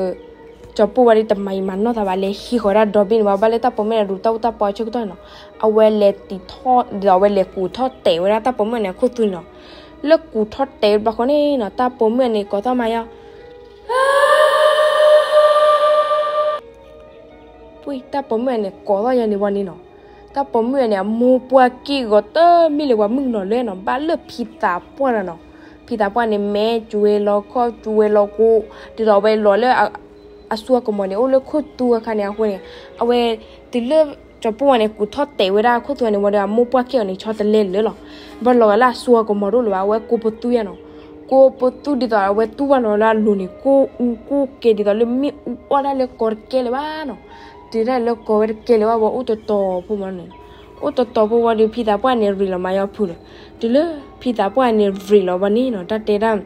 ကၠီၤပီၢ်ဝါဒုးတမၤအံၤမၤနီၢ်သးဘၣ် လဲၤဟံးဃီၤဝဲဒၣ်ဒီဘ့ၣ်န့ၣ် ဘၣ်ဘၣ်လၢတၢ်ပိာ်မုၣ်န့ၣ် ရူးတၢ်အူတၢ်ပီအဆၢကတီၢ်န့ၣ်နီၤ. အဝဲလဲၤတံာ်ထီၣ် ဒ်သိးအဝဲလဲၤကူးထီၣ်တဲာ်ဝဲဒၣ်တၢ်ပိာ်မုၣ်န့ၣ် အခိၣ်သူန့ၣ်နီၤ. လၢကူးထီၣ်တဲာ်ဝဲတဘျီဃီန့ၣ်နီၤ တၢ်ပိာ်မုၣ်န့ၣ် ကိးသီၣ်မးယီၤ ပှ့ၢ် တၢ်ပိာ်မုၣ်န့ၣ် ကိးသီၣ်ယဲန့ၣ်ဝံၤန့ၣ်နီၤ. တၢ်ပိာ်မုၣ်န့ၣ် အမိၢ်ပှၢ်က့ၢ်ဂီၤတမ့ၢ်လၢပှၤမုၣ်ကနီၤလၢနီၤ ဘၣ်လၢဖံသးပှၢ်လီၤနီၤ. ဖံသးပှၢ်န့ၣ် မဲကၠူဝဲလီၤခီၣ်ကၠူဝဲလီၤကိး ဒ်သိးအဝဲလီၤလၢ အစိကမီၤန့ၣ် အိၣ်လၢခိၣ်သူအခါန့ၣ်အဃိန့ၣ် အဝဲတုၤလၢ ကၠီၤပီၢ်ဝါန့ၣ် ကူးထီၣ်တဲာ်ဝဲဒၣ်အခိၣ်သူန့ၣ်ဝံၤဒီး အမိၢ်ပှၢ်က့ၢ်ဂီၤန့ၣ် ဆီတလဲလၢာ်လီၤ. ဘၣ်လီၤဂာ်လၢအစိကမီၤတအိၣ်လၢၤဘၣ် အဝဲကိးပသူယဲနီၤ. ကိးပသူဒ်သိးအဝဲတူၢ်ဘၣ်လီၤလၢအလိၤန့ၣ် ကိးအူကိးကဲဒ်သိးလၢမ့ၣ်အူအီၣ်ဒၣ်လၢကီတကဲလၢၤဘၣ်နီၤ. တုၤဒၣ်လၢကီဝဲတကဲလၢၤဘၣ်ဝံၤ အိၣ်တတီၤဖိမးန့ၣ် အိၣ်တတီၤဖိဝံၤဒီး ဖံသးပှၢ်န့ၣ်ရ့းလီၤမးယီၤဖုးလီၤ. တုၤလၢဖံသးပှၢ်န့ၣ်ရ့းလီၤဝံၤန့ၣ်နီၤ တၢ်တဲဒၣ်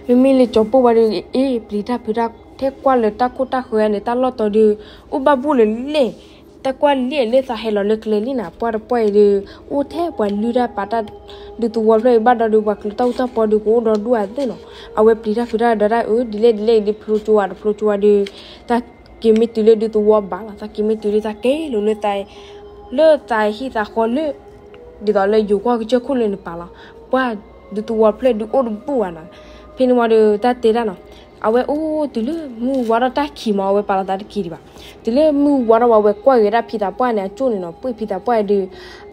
မ့မ့ၢ်လၢကၠီၤပီၢ်ဝါဒီး အ့ၣ် ပျံၤတၢ်ဖုးတၢ် ထဲကွၢ်လၢတၢ်ခိၣ်တၢ်ဃၢၤန့ၣ် တၢ်လီၢ်တီၤဒုး အိၣ်ဘၣ်ဘူၣ်လၢလဲၣ် တၢ်ကွၢ်လံလၢသးဟဲလီၤလၢကျဲလံနၤ ပှၢ်တပှၢ်အံၤဒီး အိၣ်ထဲပှၤလုၢ်တၢ်ပာ်တၢ် ဒူသဝီဖျၢၣ်အံၤဘၣ်ဒီးဒုး ပှၤကျၢၤတၢ်အူတၢ်ပီဒုး ကအိၣ်ဒီးဒူၣ်အသ့ၣ်နီၤ. အဝဲပျံၤတၢ်ဖုးတၢ်ဒီးတၢ်အၢ ဒ်လဲၣ်ဒ်လဲၣ်အံၤဒုး ဖျိကၠိဝဲတဖျိကၠိဝဲဒီး တၢ်က့ၤမ့ၢ်တုၤလၢဒူသဝီဘၣ်လီၤ တၢ်က့ၤမ့ၢ်တုၤလၢတၢ်ကဲလိာ်လၢ လၢသးဟံၣ်သးဃီလၢ ဒ်သိးလၢယိၤကီၢ်ကစၢၢ်ခိၣ်လၢနပာ်လီၤ ပှၢ်ဒူသဝီဖျၢၣ်ဒုးအိၣ်တဘူၣ်ဘၣ်နီၤ. ဖဲန့ၣ်ဝံၤဒီးတၢ်တဲတၢ်နီၤ အဝဲအိၣ်တုၤလၢမုၢ်ဝါထီၣ်တၢ်ခံးမး အဝဲပာ်လီၤသးတက့ၤဒံးဘၣ်. တုၤလၢမုၢ်ဝါထီၣ်ဝံၤ အဝဲကွၢ်က့ၤဝဲဒၣ်ဖံသးပှၢ်န့ၣ် အကၠိၣ်န့ၣ်နီၤ ပှ့ၢ်ဖံသးပှၢ်အံၤဒီး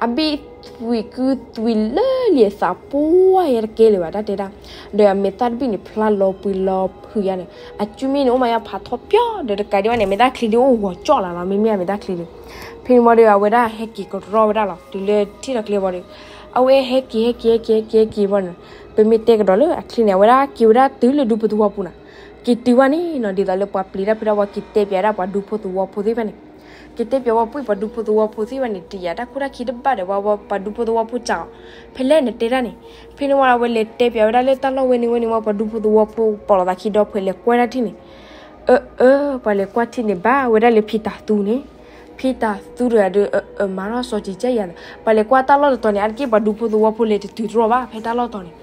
အဘ့ၣ်သွံးကုသွံးလၢလံာ်သးပှၢ်ယဲၢ် တကဲလၢၤဘၣ် တၢ်တဲဒၣ်. ဒီးအမဲာ်သၣ်တဘ့ၣ်န့ၣ် ဖျါလီၤပှံၤလီၤဖုးယါန့ၣ် အစုမ့ၢ်န့ၣ် အိၣ်မးယါဖးထီပၠီဒီး တကးဒံးဘၣ်န့ၣ် အမဲာ်သၣ်ချံဒုးအိၣ်ဂီၤကၠီၣ်လၢ်လီၤ မ့မ့ၢ်အမဲာ်သၣ်ချံဒုး. ဖဲန့ၣ်ဝံၤဒီး အဝဲဒၣ်ဟဲက့ၤကတြီဝဲဒၣ်လီၤ တုၤလၢထံၣ်ထီၣ်ကျဲဝံၤဒီး အဝဲဟဲက့ၤ ဟဲက့ၤ ဟဲက့ၤ ဟဲက့ၤ ဟဲက့ၤဝံၤန့ၣ် ပမ့ၢ်တဲကဒီးလၢအချံန့ၣ် အဝဲဒၣ်က့ၤဝဲဒၣ်တုၤလၢဒူဖိသဝီပူၤနီၤ. က့ၤတုၤဘၣ်န့ၣ်နီၤ ဒ်သိးလၢပှၤပျံၤတၢ်ဖုးတၢ်ဝံၤ က့ၤတဲပၠးဒၣ်ပှၤဒူဖိသဝီဖိသ့ၣ်တဖၣ်န့ၣ် က့ၤတဲပၠးဝဲ ပှ့ၢ်ပှၤဒူဖိသဝီဖိသ့ၣ်တဖၣ်န့ၣ် တယာ်တၢ်ခိၣ်တၢ်ခံတဘၣ်ဒီး ဝဲပှၤဒူဖိသဝီဖိစံးအီၤ ဖဲလဲၣ်နတဲတၢ်န့ၣ်. ဖဲန့ၣ်ဝံၤ အဝဲလဲၤတဲပၠးဝဲဒၣ်လၢတၢ်လီၢ်ဝဲန့ၣ်ဝဲန့ၣ်ဝံၤ ပှၤဒူဖိသဝီဖိပိာ်လိာ်သးခံဒီး ဖဲလဲၤကွၢ်ဒၣ်ထံၣ်န့ၣ် အၢ အၢ ပှၤလဲၤကွၢ်ထံၣ်န့ၣ် ဘၣ်ဝဲဒၣ်လၢဖံသးသူန့ၣ် ဖံတၤသူတဂၤဒီး အမၤထီၣ်စီၤကံၤကဲယၤ, ပှၤလဲၤကွၢ်တၢ်လီၢ်တတီၤန့ၣ် အါတက့ၢ်ပှၤဒူဖိသဝီဖိလဲၤတတုၤတြီၢ်ဘၣ် ဖဲတၢ်လီၢ်တီၤန့ၣ်,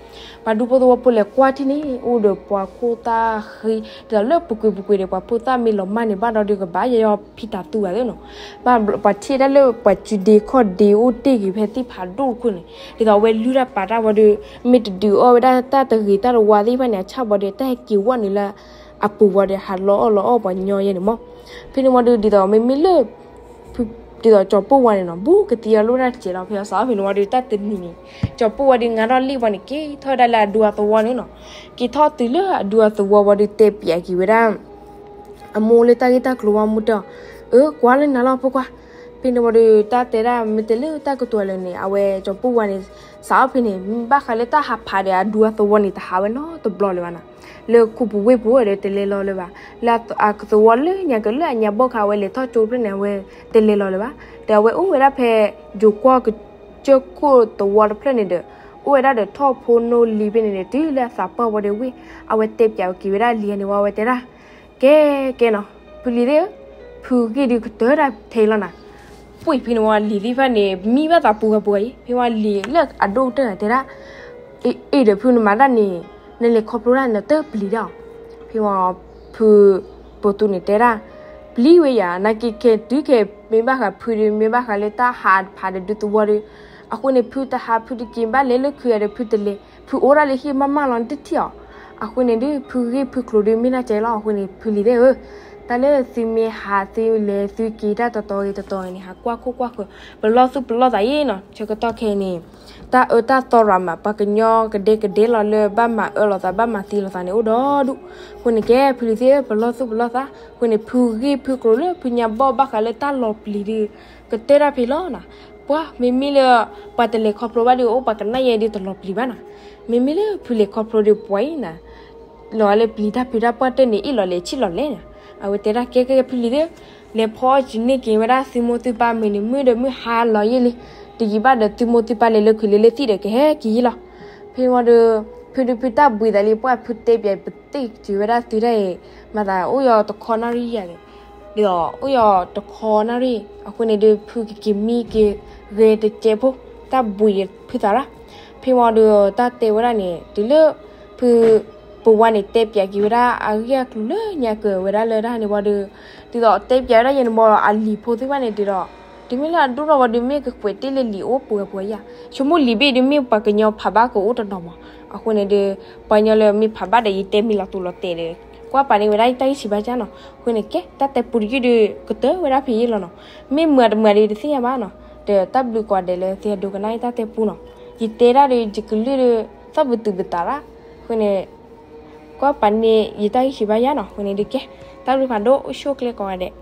ပှၤဒူဖိသဝီဖိလဲၤကွၢ်ထံၣ်န့ၣ် အိၣ်ဒီးပှၤခိၣ်သၣ်ဃံ, ဒ်သိးလၢပူၤကွံာ်ပူၤကွံာ်ဒီး ပှၤဖိသၣ်မ့ၢ်လီၤမၢ်န့ၣ် ဘၣ်ဒီးဒုးကဘၣ်ယဲယီၤဖံတၤသူဂၤသ့နီၤ, ဘၣ်ပှၤထံၣ်ဒၣ်လၢပှၤစုဒ့ခီၣ်ဒ့အိၣ်တ့ၢ်က့ၤဖဲသ့ၣ်ဖးဒိၣ်တခိၣ်န့ၣ်, ဒ်သိးအဝဲလုၢ်တၢ်ပာ်တၢ်ဝံၤဒီး မ့ၢ်တဒုးအီၣ်ဝဲဒၣ်တၢ်တဂ့ၤတၢ်တဝါသ့ၣ်တဖၣ်န့ၣ် အဆၣ်ဘီဒီး တၢ်ဟဲက့ၤဝီန့ၣ်လၢအပူၤဝံၤဒီး ဟးလီၤအီၣ်လီၤအီၣ်ပှၤညီယဲန့ၣ်မး, ဖဲန့ၣ်ဝံၤဒီး ဒ်သိးမ့မ့ၢ်လၢ ဒ်သိးကၠီၤပိၢ်ဝါန့ၣ်နီၤ ဘူးကသံအလိၣ်တၢ်တစဲးလီၤ ဖဲအီၤစးထီၣ်ဖဲန့ၣ်ဝံၤဒီး တၢ်တနံၤန့ၣ် ကၠီၤပိၢ်ဝါဒီး ငါထီၣ်လံၣ်ဝံၤန့ၣ် က့ၤထီၣ်ဝဲဒၣ်လၢအဒူအသဝီန့ၣ်နီၤ, က့ၤထီၣ်တုၤလၢအဒူအသဝီဝံၤဒီး တဲပၠးက့ၤဝဲဒၣ် အမိၢ်လၢတၢ်ဂ့ၢ်တၢ်ကျိၤဝံၤ မိၢ်တဲအီၤ, အၢ ကွၢ်လၢနၤလီၤဖိခွါ, ဖဲန့ၣ်ဝံၤဒီး တၢ်တဲဒၣ် မ့ၢ်တဲလၢတၢ်ကတိၤလၢာ်န့ၣ် အဝဲကၠီၤပိၢ်ဝါန့ၣ် စးထီၣ်ဖဲန့ၣ် ဘၣ်ဃးလၢတၢ်ဟးဖးဒီးအဒူအသဝီန့ၣ် တဟးဝဲနီတဘျီလၢၤဘၣ်နီၤ, လၢခိပူၤဝ့ၢ်ပူၤဒီး တလဲၤလီၤလၢၤဘၣ်, လၢအသဝီလၢညါကလၢအညါဘီၣ်ခါ အဝဲလဲၤထီၣ်ကၠိဖျၢၣ်န့ၣ် အဝဲတလဲၤလီၤလၢၤဘၣ်, ဒီးအဝဲအိၣ်ဝဲဒၣ်ဖဲ ယိၤကီၢ်ကစၢၢ်ခိၣ်သဝီတဖျၢၣ်န့ၣ်ဒီး အိၣ်ဝဲဒၣ်ဒီးထီၣ်ဖိနီၣ်လံၤဖဲန့ၣ်ဒီး တုၤလၢအသးပှၢ်ဝံၤဒီးဝ့ၢ် အဝဲတဲပၠးက့ၤဝဲဒၣ်လံၤန့ၣ်ဝံၤ အဝဲတဲဒၣ် ကဲ ကဲနီၤ ဖုလံၤသ့ၣ်ဧၢ, ဖုဂ့ၢ်ဒုးကတၢၢ်တၢ်ထဲလီၤနၤ, ပှ့ၤဖဲန့ၣ်ဝံၤလံၤသ့ၣ်တဖၣ်န့ၣ် မံဘၣ်သးပူၤဂၤပူၤဂၤအံၤ ဖဲဝံၤလံၤလၢအဒိၣ်ကတၢၢ်တဲဒၣ် အ့ၣ်ဒီးဖုနမၤတၢ်န့ၣ် နလဲၤခီဖျိတၢ်နတပျံၤတၢ်အီၤ, ဖဲဝံၤ ဖု ပိာ်သူန့ၣ်တဲဒၣ် ပျံၤဝဲယၤ နာ်က့ခဲတုၤခဲ မ့ၢ်ဘၣ်ဃးဖုဒီး မ့ၢ်ဘၣ်ဃးလၢတၢ်ဟးဖးဒီးဒူသဝီဒီး အဃိန့ၣ် ဖုတဟး ဖုတက့ၤ ဘၣ်လဲၤလၢခုးဒီး ဖုတလဲၤ ဖုအိၣ်ဒၣ်လၢဟံၣ်မးမးလီၤ နတထံၣ်အီၤ, အဃိန့ၣ်ဒုး ဖုဂ့ၢ်ဖုကျိၤဒုး မ့ၢ်ဒၣ်ကဲလီၤ အဃိန့ၣ် ဖုလံၤသ့ၣ်ဧၢ, တၢ်လၢသုမ့ၢ်ဟးသုလဲၤသုက့ၤတၢ်တတီၤဂ့ၤတတီၤဂ့ၤန့ၣ် ဟးကွၢ်ခိၣ်ကွၢ်ဃၢၤ ပလီၢ်သူၣ်ပလီၢ်သးယဲနီၤ ဆၢကတီၢ်ခဲအံၤန့ၣ် တၢ်အၢတၢ်သီရၤမး ပှၤကညီကဒဲကဒဲလီၤလၢဘၣ်မၤအၢလိာ်သး ဘၣ်မၤသံလိာ်သးန့ၣ် အိၣ်ဒီဒူၣ်, အဃိန့ၣ်ကဲ ဖုလံၤသ့ၣ်ဧၢ ပလီၢ်သူၣ်ပလီၢ်သး, အဃိန့ၣ် ဖုဂ့ၢ်ဖုကျိၤလၢဖုညါဘီၣ်ဘၣ်ဃးလၢတၢ်လီၤပျံၤဒုး ကတၢၢ်တၢ်ဖဲလီၤနၤ, ပှၤမ့မ့ၢ်လၢ ပှၤတလဲၤခီဖျိဘၣ်ဒီး အိၣ်ပှၤကနၣ်ယဲဒုးတလီၤပျံၤဘၣ်နၤ, မ့မ့ၢ်လၢဖုလဲၤခီဖျိဒီးပှၤအံၤနၤ လီၤလၢပျံၤတၢ်ဖုတၢ်ပှၢ်တၢၢ်န့ၣ် အ့ၣ်လီၤလဲၤဆံၣ်လီၤလဲၤနၤ, အဝဲတဲဒၣ်ကဲကဲဖုလံၤသ့ၣ် လဲၤဖီအီၣ်ကန့ၢ်က့ၤဝဲဒၣ်သုမိၢ်သုပၢ်မုၢ်နံၤမုၢ်ဒီးမုၢ်ဟါလီၤယဲလံ, တယံာ်ဘၣ်ဒီးသုမိၢ်သုပၢ်လဲၤလၢခုးလ့လၢသံၣ်ဒီးကဟဲက့ၤယဲလီၤ, ဖဲဝံၤဒီး ဖုဒုးဖုတၢ်ဘှံးသးလံ ပှၢ်ဖုတဲပၠးပသ့ၣ်တုၤဝဲဒၣ်သုတၢ်အံၤ မၤသးအိၣ်ယီၤတခီနၣ်ရံၣ်ယၤန့ၣ် ဒီးအိၣ်ယီၤတခီနၣ်ရံၣ် အဃိန့ၣ်ဒီး ဖုကက့ၤမံက့ၤဂဲၤတကဲးဖိ တၢ်ဘှံးဖုသးရၣ်, ဖဲဝံၤဒီးတၢ်တဲဝဲဒၣ်န့ၣ် တုၤလၢ ဖု ပဝါန့ၣ်တဲပၠးက့ၤဝဲဒၣ်အဂ့ၢ်အကျိၤလၢညါကၢၤဝဲဒၣ်လၢတၢ်န့ၣ်ဝံၤဒီး ဒ်သိးတဲပၠးဝဲဒၣ်ယဲန့ၣ်ဘၣ်ဒီး အလံၤဖိသ့ၣ်တဖၣ်န့ၣ်ဒ်ဒီး တုၤမ့ၢ်လၢအဒိၣ်ထီၣ်ဝံၤဒီး မ့ၢ်ကကွဲးတ့ၢ်လၢလံၤအိၣ်ပှဲၤပှဲၤယၤ ဆိကမိၣ်လံၤဘ့ၣ်ဒုးမ့ၢ်ပှၤကညီဖးဘၣ်ကအိၣ်တနီၤမး, အဃိန့ၣ်ဒီး ပှၤကညီလၢမ့ၢ်ဖးဘၣ်ဒီး ယတဲမံၤလီၤတိၤလီၤတဲာ်ဒီး ကွၢ်ပာ်န့ၢ်ဝဲဒၣ်ယတၢ်ဂံၢ်ဆံးဘါစၢ်နီၤ, အဃိန့ၣ်ကဲ တၢ်တဲပူတယုၢ်ဒီးကတၢၢ်ဝဲဒၣ်ဖဲယဲလီၤနီၤ, မ့ၢ်မုာ်တမုာ်ဒီးတသ့ၣ်ညါဘၣ်နီၤ, ဒီးတၢ်ဘျုးကိးဂၤဒဲးလၢသုဒိကနၣ်ယတၢ်တဲပူနီၤ, ယတဲဒၣ်ဒီးယကလုၢ်ဒီး သီၣ်ပသူၣ်ပသးရၣ်, အဃိန့ၣ် ကွၢ်ပာ်န့ၢ်ယတၢ်ဂံၢ်ဆံးဘါယၢ်နီၤ, အဃိန့ၣ်ဒုးကဲ တၢ်ဘျုးဖးဒိၣ်အိၣ်ဆူၣ်အိၣ်ချ့ကိးဂၤဒဲး